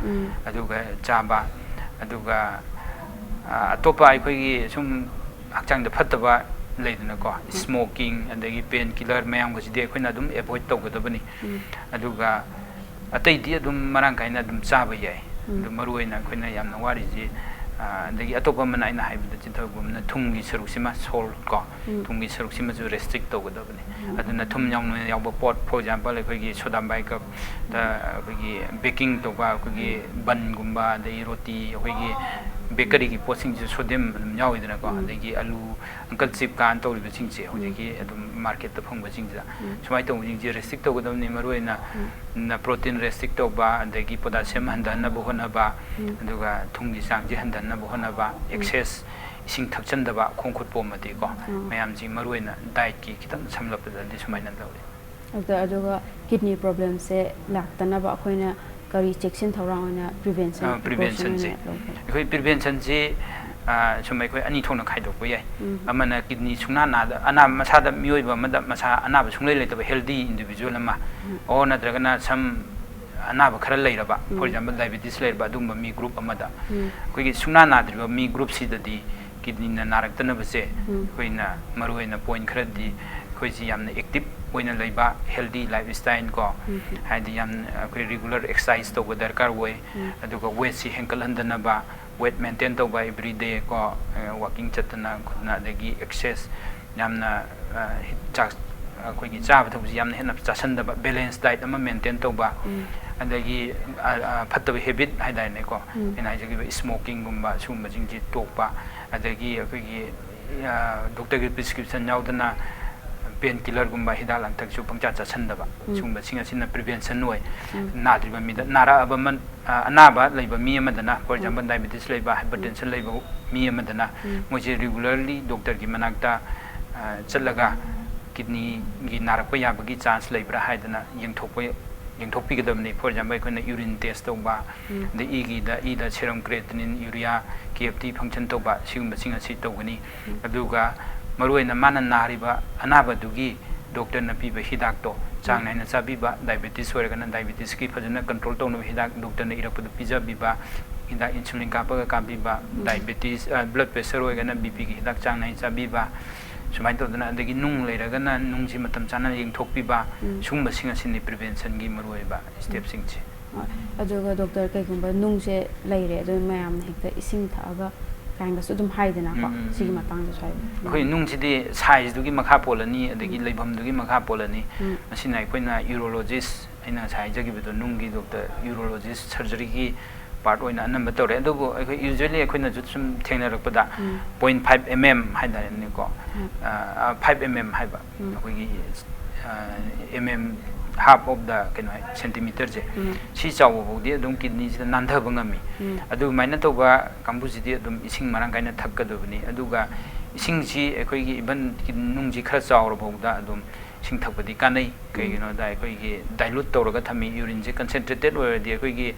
ꯑꯗꯨꯒ ꯆꯥꯕ꯫ ꯑꯗꯨꯒ ꯑꯇꯣꯞꯄ ꯑꯩꯈꯣꯏꯒꯤ ꯁꯨꯝ ꯍꯛꯆꯥꯡꯗ ꯐꯠꯇꯕ ꯂꯩꯗꯅꯀꯣ, ꯁ꯭ꯃꯣꯀꯤꯡ, ꯑꯗꯒꯤ ꯄꯦꯟ ꯀꯤꯂꯔ ꯃꯌꯥꯝꯒꯁꯤꯗꯤ ꯑꯩꯈꯣꯏꯅ ꯑꯗꯨꯝ ꯑꯦꯚꯣꯏꯗ ꯇꯧꯒꯗꯕꯅꯤ꯫ ꯑꯗꯨꯒ ꯑꯇꯩꯗꯤ ꯑꯗꯨꯝ ꯃꯔꯥꯡ ꯀꯥꯏꯅ ꯑꯗꯨꯝ ꯆꯥꯕ ꯌꯥꯏ꯫ ꯑꯗꯨ ꯃꯔꯨꯑꯣꯏꯅ ꯑꯩꯈꯣꯏꯅ ꯌꯥꯝꯅ ꯋꯥꯔꯤꯁꯤ, ꯑꯗꯒꯤ ꯑꯇꯣꯞꯄ ꯑꯃꯅ ꯑꯩꯅ ꯍꯥꯏꯕꯗ ꯆꯤꯊꯕꯒꯨꯝꯅ ꯊꯨꯝꯒꯤ ꯁꯔꯨꯛꯁꯤꯃ, ꯁꯣꯜꯠ ꯀꯣ, ꯊꯨꯝꯒꯤ ꯁꯔꯨꯛꯁꯤꯃꯁꯨ ꯔꯦꯁꯇ꯭ꯔꯤꯛ ꯇꯧꯒꯗꯕꯅꯤ꯫ ꯑꯗꯨꯅ ꯊꯨꯝ ꯌꯥꯎꯅ ꯌꯥꯎꯕ ꯄꯣꯠ, ꯐꯣꯔ ꯑꯦꯛꯖꯥꯝꯄꯜ, ꯑꯩꯈꯣꯏꯒꯤ ꯁꯣꯗꯥ ꯕꯥꯏꯒꯞꯇ ꯑꯩꯈꯣꯏꯒꯤ ꯕꯦꯀꯤꯡ ꯇꯧꯕ ꯑꯩꯈꯣꯏꯒꯤ ꯕꯟꯒꯨꯝꯕ, ꯑꯗꯒꯤ ꯔꯣꯇꯤ, ꯑꯩꯈꯣꯏꯒꯤ ꯕꯦꯀꯔꯤꯒꯤ ꯄꯣꯠꯁꯤꯡꯁꯤꯁꯨ ꯁꯣꯗꯤꯌꯝ ꯑꯗꯨꯝ ꯌꯥꯎꯋꯤꯗꯅꯀꯣ, ꯑꯗꯒꯤ ꯑꯂꯨ, ꯑꯪꯀꯜ ꯆꯤꯞ ꯀꯥꯟ ꯇꯧꯔꯤꯕꯁꯤꯡꯁꯦ ꯍꯧꯖꯤꯛꯀꯤ ꯑꯗꯨꯝ ꯃꯥꯔꯀꯦꯠꯇ ꯐꯪꯕꯁꯤꯡꯁꯤꯗ, ꯁꯨꯃꯥꯏꯅ ꯇꯧꯕꯁꯤꯡꯁꯦ ꯔꯦꯁꯇ꯭ꯔꯤꯛ ꯇꯧꯒꯗꯕꯅꯤ꯫ ꯃꯔꯨꯑꯣꯏꯅ ꯅ ꯄ꯭ꯔꯣꯇꯤꯟ ꯔꯦꯁꯇ꯭ꯔꯤꯛ ꯇꯧꯕ, ꯑꯗꯒꯤ ꯄꯣꯇꯥꯁꯤꯌꯝ ꯍꯟꯊꯍꯟꯅꯕ ꯍꯣꯠꯅꯕ, ꯑꯗꯨꯒ ꯊꯨꯝꯒꯤ ꯆꯥꯡꯁꯦ ꯍꯟꯊꯍꯟꯅꯕ ꯍꯣꯠꯅꯕ, ꯑꯦꯛꯁꯦꯁ ꯏꯁꯤꯡ ꯊꯛꯆꯟꯗꯕ, ꯈꯣꯡ ꯈꯨꯠ ꯄꯣꯝꯃꯗꯤꯀꯣ, ꯃꯌꯥꯝꯁꯤ ꯃꯔꯨꯑꯣꯏꯅ ꯗꯥꯏꯠꯀꯤ ꯈꯤꯇꯪ ꯁꯝꯂꯞꯄꯗꯗꯤ ꯁꯨꯃꯥꯏꯅ ꯂꯧꯏ꯫ ꯗꯣꯛꯇꯔ, ꯑꯗꯨꯒ ꯀꯤꯗꯅꯤ ꯄ꯭ꯔꯣꯕ꯭ꯂꯦꯝꯁꯦ ꯂꯥꯛꯇꯅꯕ ꯑꯩꯈꯣꯏꯅ ꯀꯔꯤ ꯆꯦꯛꯁꯤꯟ ꯊꯧꯔꯥꯡ ꯑꯣꯏꯅ ꯄ꯭ꯔꯤꯚꯦꯟꯁꯟ ꯄ꯭ꯔꯤꯚꯦꯟꯁꯟꯁꯦ ꯑꯩꯈꯣꯏ ꯄ꯭ꯔꯤꯚꯦꯟꯁꯟꯁꯤ ꯁꯨꯝ ꯑꯩꯈꯣꯏ ꯑꯅꯤ ꯊꯣꯛꯅ ꯈꯥꯏꯗꯣꯛꯄ ꯌꯥꯏ꯫ ꯑꯃꯅ ꯀꯤꯗꯅꯤ ꯁꯨꯡꯅꯥ ꯅꯥꯗ, ꯑꯅꯥꯕ, ꯃꯁꯥꯗ, ꯃꯤꯑꯣꯏꯕ ꯑꯃꯗ ꯃꯁꯥ ꯑꯅꯥꯕ ꯁꯨꯡꯂꯩ ꯂꯩꯇꯕ healthy individual ꯑꯃ, ꯑꯣꯔ ꯅꯠꯇ꯭ꯔꯒꯅ ꯁꯝ ꯑꯅꯥꯕ ꯈꯔ ꯂꯩꯔꯕ, for example diabetes ꯂꯩꯔꯕ, ꯑꯗꯨꯒꯨꯝꯕ ꯃꯤ group ꯑꯃꯗ꯫ ꯑꯩꯈꯣꯏꯒꯤ ꯁꯨꯡꯅꯥ ꯅꯥꯗ꯭ꯔꯤꯕ ꯃꯤ groupꯁꯤꯗꯗꯤ ꯀꯤꯗꯅꯤꯅ ꯅꯥꯔꯛꯇꯅꯕꯁꯦ ꯑꯩꯈꯣꯏꯅ ꯃꯔꯨꯑꯣꯏꯅ point ꯈꯔꯗꯤ ꯑꯩꯈꯣꯏꯁꯤ ꯌꯥꯝꯅ active ꯑꯣꯏꯅ ꯂꯩꯕ, healthy lifestyle ꯀꯣ, ꯍꯥꯏꯗꯤ ꯌꯥꯝ ꯑꯩꯈꯣꯏ regular exercise ꯇꯧꯕ ꯗꯔꯀꯥꯔ ꯑꯣꯏ꯫ ꯑꯗꯨꯒ weightꯁꯤ ꯍꯦꯟꯀꯠꯍꯟꯗꯅꯕ, weight maintain ꯇꯧꯕ everyday ꯀꯣ, walking ꯆꯠꯇꯅ ꯈꯣꯠꯇꯅ, ꯑꯗꯒꯤ exercise ꯌꯥꯝꯅ, ꯑ, ꯍꯤ-, ꯆꯥꯛ, ꯑꯩꯈꯣꯏꯒꯤ ꯆꯥꯕ ꯊꯛꯄꯁꯤ ꯌꯥꯝꯅ ꯍꯦꯟꯅ ꯆꯥꯁꯟꯗꯕ, balance diet ꯑꯃ maintain ꯇꯧꯕ, ꯑꯗꯒꯤ, ꯑ, ꯑ, ꯐꯠꯇꯕ habit ꯍꯥꯏꯇꯥꯔꯦꯅꯦꯀꯣ, ꯑꯩꯅ ꯍꯥꯏꯖꯈꯤꯕ smokingꯒꯨꯝꯕ ꯁꯤꯒꯨꯝꯕꯁꯤꯡꯁꯤ ꯇꯣꯛꯄ, ꯑꯗꯒꯤ ꯑꯩꯈꯣꯏꯒꯤ, ꯑ, doctorꯒꯤ prescription ꯌꯥꯎꯗꯅ pain killerꯒꯨꯝꯕ ꯍꯤꯗꯥꯛ ꯂꯥꯡꯊꯛꯁꯨ ꯄꯪꯆꯥ ꯆꯥꯁꯟꯗꯕ, ꯁꯤꯒꯨꯝꯕꯁꯤꯡ ꯑꯁꯤꯅ prevention ꯑꯣꯏ꯫ ꯅꯥꯗ꯭ꯔꯤꯕ ꯃꯤꯗ, ꯅꯥꯔꯛꯑꯕ ꯃ-, ꯑ, ꯑꯅꯥꯕ ꯂꯩꯕ ꯃꯤ ꯑꯃꯗꯅ, for example diabetes ꯂꯩꯕ, hypertension ꯂꯩꯕ ꯃꯤ ꯑꯃꯗꯅ ꯃꯣꯏꯁꯦ regularly doctorꯒꯤ ꯃꯅꯥꯛꯇ, ꯑ, ꯆꯠꯂꯒ kidneyꯒꯤ ꯅꯥꯔꯛꯄ ꯌꯥꯕꯒꯤ chance ꯂꯩꯕ꯭ꯔꯥ ꯍꯥꯏꯗꯅ ꯌꯦꯡꯊꯣꯛꯄ, ꯌꯦꯡꯊꯣꯛꯄꯤꯒꯗꯕꯅꯤ꯫ For example ꯑꯩꯈꯣꯏꯅ urine test ꯇꯧꯕ, ꯑꯗꯩ ꯏꯒꯤꯗ, ꯏꯗ serum creatinine, urea, K F T function ꯇꯧꯕ, ꯁꯤꯒꯨꯝꯕꯁꯤꯡ ꯑꯁꯤ ꯇꯧꯒꯅꯤ꯫ ꯑꯗꯨꯒ ꯃꯔꯨꯑꯣꯏꯅ ꯃꯥꯅ ꯅꯥꯔꯤꯕ ꯑꯅꯥꯕꯗꯨꯒꯤ doctorꯅ ꯄꯤꯕ ꯍꯤꯗꯥꯛꯇꯣ ꯆꯥꯡ ꯅꯥꯏꯅ ꯆꯥꯕꯤꯕ, diabetes ꯑꯣꯏꯔꯒꯅ diabetesꯀꯤ ꯐꯖꯅ control ꯇꯧꯅꯕ ꯍꯤꯗꯥꯛ doctorꯅ ꯏꯔꯛꯄꯗꯨ ꯄꯤꯖꯕꯤꯕ, ꯍꯤꯗꯥꯛ insulin ꯀꯥꯞꯄꯒ ꯀꯥꯞꯄꯤꯕ, diabetes, ꯑ, blood pressure ꯑꯣꯏꯔꯒꯅ BPꯒꯤ ꯍꯤꯗꯥꯛ ꯆꯥꯡ ꯅꯥꯏꯅ ꯆꯥꯕꯤꯕ, ꯁꯨꯃꯥꯏꯅ ꯇꯧꯗꯅ, ꯑꯗꯒꯤ ꯅꯨꯡ ꯂꯩꯔꯒꯅ ꯅꯨꯡꯁꯤ ꯃꯇꯝ ꯆꯥꯅ ꯌꯦꯡꯊꯣꯛꯄꯤꯕ, ꯁꯤꯒꯨꯝꯕꯁꯤꯡ ꯑꯁꯤꯅꯤ preventionꯒꯤ ꯃꯔꯨꯑꯣꯏꯕ stepꯁꯤꯡꯁꯦ꯫ ꯍꯣꯏ꯫ ꯑꯗꯨꯒ doctor, ꯀꯩꯒꯨꯝꯕ ꯅꯨꯡꯁꯦ ꯂꯩꯔꯦ, ꯑꯗꯨ ꯃꯌꯥꯝꯅ ꯍꯦꯛꯇ ꯏꯁꯤꯡ ꯊꯛꯑꯒ ꯀꯥꯏꯅꯒꯁꯨ ꯑꯗꯨꯝ ꯍꯥꯏꯗꯅꯀꯣ, ꯎꯝ, ꯎꯝ, ꯁꯤꯒꯤ ꯎꯝ꯫ ꯃꯇꯥꯡꯗꯁꯨ ꯍꯥꯏꯕꯤꯌꯨ꯫ ꯑꯩꯈꯣꯏ ꯅꯨꯡꯁꯤꯗꯤ sizeꯗꯨꯒꯤ ꯃꯈꯥ ꯄꯣꯜꯂꯅꯤ, ꯑꯗꯒꯤ ꯎꯝ꯫ ꯂꯩꯐꯝꯗꯨꯒꯤ ꯃꯈꯥ ꯄꯣꯜꯂꯅꯤ꯫ ꯎꯝ꯫ ꯃꯁꯤꯅ ꯑꯩꯈꯣꯏꯅ urologist, ꯑꯩꯅ ꯉꯁꯥꯏ ꯍꯥꯏꯖꯈꯤꯕꯗꯣ, ꯅꯨꯡꯒꯤ doctor, urologist, surgeryꯒꯤ part ꯑꯣꯏꯅ ꯑꯅꯝꯕ ꯇꯧꯔꯦ꯫ ꯑꯗꯨꯕꯨ ꯑꯩꯈꯣꯏ usually ꯑꯩꯈꯣꯏꯅꯁꯨ ꯁꯨꯝ ꯊꯦꯡꯅꯔꯛꯄꯗ ꯎꯝ꯫ point five M M ꯍꯥꯏꯇꯥꯔꯦꯅꯦꯀꯣ, ꯎꯝ꯫ ꯑ, five M M ꯍꯥꯏꯕ, ꯎꯝ꯫ ꯑꯩꯈꯣꯏꯒꯤ, ꯑ, M M, half of the ꯀꯩꯅꯣ ꯍꯥꯏ, centimeterꯁꯦ, ꯎꯝ꯫ ꯁꯤ ꯆꯥꯎꯕ ꯐꯥꯎꯗꯤ ꯑꯗꯨꯝ kidneyꯁꯤꯗ ꯅꯥꯟꯊꯕ ꯉꯝꯃꯤ꯫ ꯎꯝ꯫ ꯑꯗꯨꯃꯥꯏꯅ ꯇꯧꯕ ꯀꯥꯡꯕꯨꯁꯤꯗꯤ ꯑꯗꯨꯝ ꯏꯁꯤꯡ ꯃꯔꯥꯡ ꯀꯥꯏꯅ ꯊꯛꯀꯗꯕꯅꯤ꯫ ꯑꯗꯨꯒ ꯏꯁꯤꯡꯁꯤ ꯑꯩꯈꯣꯏꯒꯤ even ꯀꯤꯗ-, ꯅꯨꯡꯁꯤ ꯈꯔ ꯆꯥꯎꯔ ꯐꯥꯎꯗ ꯑꯗꯨꯝ ꯏꯁꯤꯡ ꯊꯛꯄꯗꯤ ꯀꯥꯟꯅꯩ꯫ ꯀꯩꯒꯤꯅꯣꯗ ꯑꯩꯈꯣꯏꯒꯤ ꯗꯥꯏꯂꯨꯠ ꯇꯧꯔꯒ ꯊꯝꯃꯤ, ꯌꯨꯔꯤꯟꯁꯦ ꯀꯟꯁꯦꯟꯇ꯭ꯔꯦꯇꯦꯠ ꯑꯣꯏꯔꯗꯤ ꯑꯩꯈꯣꯏꯒꯤ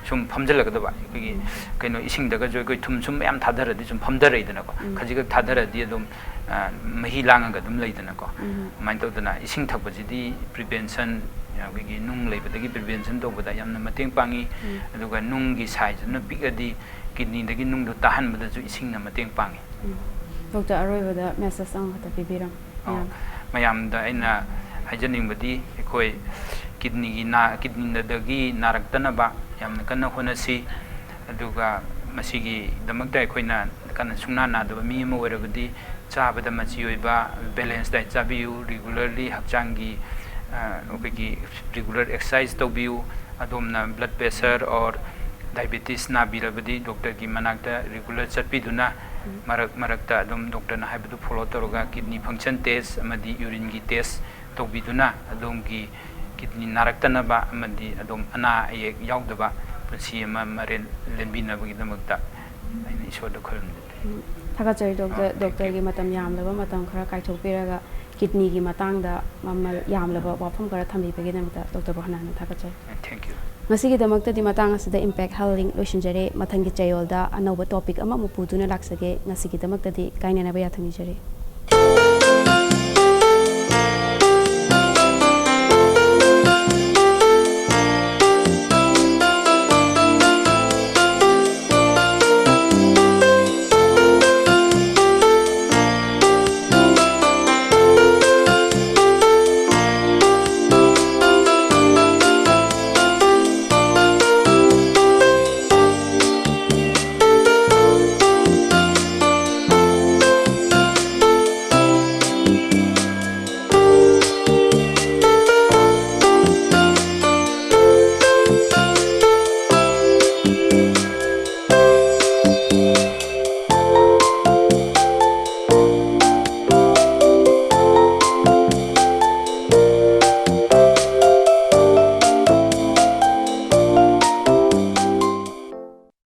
ꯁꯨꯝ ꯐꯝꯖꯤꯜꯂꯛꯀꯗꯕ, ꯑꯩꯈꯣꯏꯒꯤ ꯀꯩꯅꯣ ꯏꯁꯤꯡꯗꯒꯁꯨ ꯑꯩꯈꯣꯏ ꯊꯨꯝ ꯁꯨꯝ ꯃꯌꯥꯝ ꯊꯥꯗꯔꯗꯤ ꯁꯨꯝ ꯐꯝꯊꯔꯛꯏꯗꯅꯀꯣ꯫ ꯎꯝ꯫ ꯈꯖꯤꯛꯈꯛ ꯊꯥꯗꯔꯗꯤ ꯑꯗꯨꯝ, ꯑ, ꯃꯍꯤ ꯂꯥꯡꯉꯒ ꯑꯗꯨꯝ ꯂꯩꯗꯅꯀꯣ꯫ ꯎꯝ꯫ ꯑꯗꯨꯃꯥꯏꯅ ꯇꯧꯗꯅ ꯏꯁꯤꯡ ꯊꯛꯄꯁꯤꯗꯤ ꯄ꯭ꯔꯤꯚꯦꯟꯁꯟ, ꯑꯩꯈꯣꯏꯒꯤ ꯅꯨꯡ ꯂꯩꯕꯗꯒꯤ ꯄ꯭ꯔꯤꯚꯦꯟꯁꯟ ꯇꯧꯕꯗ ꯌꯥꯝꯅ ꯃꯇꯦꯡ ꯄꯥꯡꯉꯤ꯫ ꯎꯝ꯫ ꯑꯗꯨꯒ ꯅꯨꯡꯒꯤ ꯁꯥꯏꯖꯇꯨꯅ ꯄꯤꯛꯑꯗꯤ ꯀꯤꯗꯅꯤꯗꯒꯤ ꯅꯨꯡꯗꯣ ꯇꯥꯍꯟꯕꯗꯁꯨ ꯏꯁꯤꯡꯅ ꯃꯇꯦꯡ ꯄꯥꯡꯉꯤ꯫ ꯎꯝ꯫ ꯗꯣꯛꯇꯔ, ꯑꯔꯣꯏꯕꯗ ꯃꯦꯁꯦꯖ ꯑꯃꯈꯛꯇ ꯄꯤꯕꯤꯔꯝꯃꯨ꯫ ꯑꯣ, ꯃꯌꯥꯝ꯫ ꯃꯌꯥꯝꯗ ꯑꯩꯅ ꯍꯥꯏꯖꯅꯤꯡꯕꯗꯤ ꯑꯩꯈꯣꯏ ꯀꯤꯗꯅꯤꯒꯤ ꯅꯥ-, ꯀꯤꯗꯅꯤꯗꯒꯤ ꯅꯥꯔꯛꯇꯅꯕ ꯌꯥꯝꯅ ꯀꯟꯅ ꯍꯣꯠꯅꯁꯤ꯫ ꯑꯗꯨꯒ ꯃꯁꯤꯒꯤꯗꯃꯛꯇ ꯑꯩꯈꯣꯏꯅ ꯀꯟꯅ ꯁꯨꯡꯅꯥ ꯅꯥꯗꯕ ꯃꯤ ꯑꯃ ꯑꯣꯏꯔꯕꯗꯤ ꯆꯥꯕꯗ ꯃꯆꯤ ꯑꯣꯏꯕ ꯕꯦꯂꯦꯟꯁ ꯗꯥꯏꯠ ꯆꯥꯕꯤꯌꯨ, ꯔꯤꯒꯨꯂꯔꯂꯤ ꯍꯛꯆꯥꯡꯒꯤ, ꯑ, ꯑꯩꯈꯣꯏꯒꯤ ꯔꯤꯒꯨꯂꯔ ꯑꯦꯛꯁꯔꯁꯥꯏꯁ ꯇꯧꯕꯤꯌꯨ꯫ ꯑꯗꯣꯝꯅ ꯕ꯭ꯂꯗ ꯄ꯭ꯔꯦꯁꯔ ꯑꯣꯔ ꯗꯥꯏꯕꯦꯇꯤꯁ ꯅꯥꯕꯤꯔꯕꯗꯤ ꯗꯣꯛꯇꯔꯒꯤ ꯃꯅꯥꯛꯇ ꯔꯤꯒꯨꯂꯔ ꯆꯠꯄꯤꯗꯨꯅ ꯎꯝ꯫ ꯃꯔꯛ ꯃꯔꯛꯇ ꯑꯗꯨꯝ ꯗꯣꯛꯇꯔꯅ ꯍꯥꯏꯕꯗꯨ ꯐꯣꯂꯣ ꯇꯧꯔꯒ ꯀꯤꯗꯅꯤ ꯐꯪꯁꯟ ꯇꯦꯁ ꯑꯃꯗꯤ ꯌꯨꯔꯤꯟꯒꯤ ꯇꯦꯁ ꯇꯧꯕꯤꯗꯨꯅ ꯑꯗꯣꯝꯒꯤ ꯀꯤꯗꯅꯤ ꯅꯥꯔꯛꯇꯅꯕ ꯑꯃꯗꯤ ꯑꯗꯣꯝ ꯑꯅꯥ ꯑꯌꯦꯛ ꯌꯥꯎꯗꯕ ꯄꯨꯟꯁꯤ ꯑꯃ ꯃꯔꯦꯜ ꯂꯦꯟꯕꯤꯅꯕꯒꯤꯗꯃꯛꯇ ꯑꯩꯅ ꯏꯁꯣꯔꯗ ꯈꯨꯔꯨꯝꯖꯔꯤ꯫ ꯎꯝ, ꯊꯥꯒꯠꯆꯔꯤ ꯗꯣꯛꯇꯔ꯫ Ah, thank you꯫ ꯗꯣꯛꯇꯔꯒꯤ ꯃꯇꯝ ꯌꯥꯝꯂꯕ ꯃꯇꯝ ꯈꯔ ꯀꯥꯏꯊꯣꯛꯄꯤꯔꯒ ꯀꯤꯗꯅꯤꯒꯤ ꯃꯇꯥꯡꯗ ꯃꯃꯜ ꯌꯥꯝꯂꯕ ꯋꯥꯐꯝ ꯈꯔ ꯊꯝꯕꯤꯕꯒꯤꯗꯃꯛꯇ ꯗꯣꯛꯇꯔꯕꯨ ꯍꯟꯅ ꯍꯟꯅ ꯊꯥꯒꯠꯆꯔꯤ꯫ Thank you꯫ ꯉꯁꯤꯒꯤꯗꯃꯛꯇꯗꯤ ꯃꯇꯥꯡ ꯑꯁꯤꯗ ꯏꯝꯄꯦꯛ ꯍꯦꯜꯊ ꯂꯤꯡ ꯂꯣꯏꯁꯤꯟꯖꯔꯦ꯫ ꯃꯊꯪꯒꯤ ꯆꯌꯣꯜꯗ ꯑꯅꯧꯕ ꯇꯣꯄꯤꯛ ꯑꯃꯃꯨꯛ ꯄꯨꯗꯨꯅ ꯂꯥꯛꯆꯒꯦ꯫ ꯉꯁꯤꯒꯤꯗꯃꯛꯇꯗꯤ ꯀꯥꯏꯅꯅꯕ ꯌꯥꯊꯪ ꯅꯤꯖꯔꯤ꯫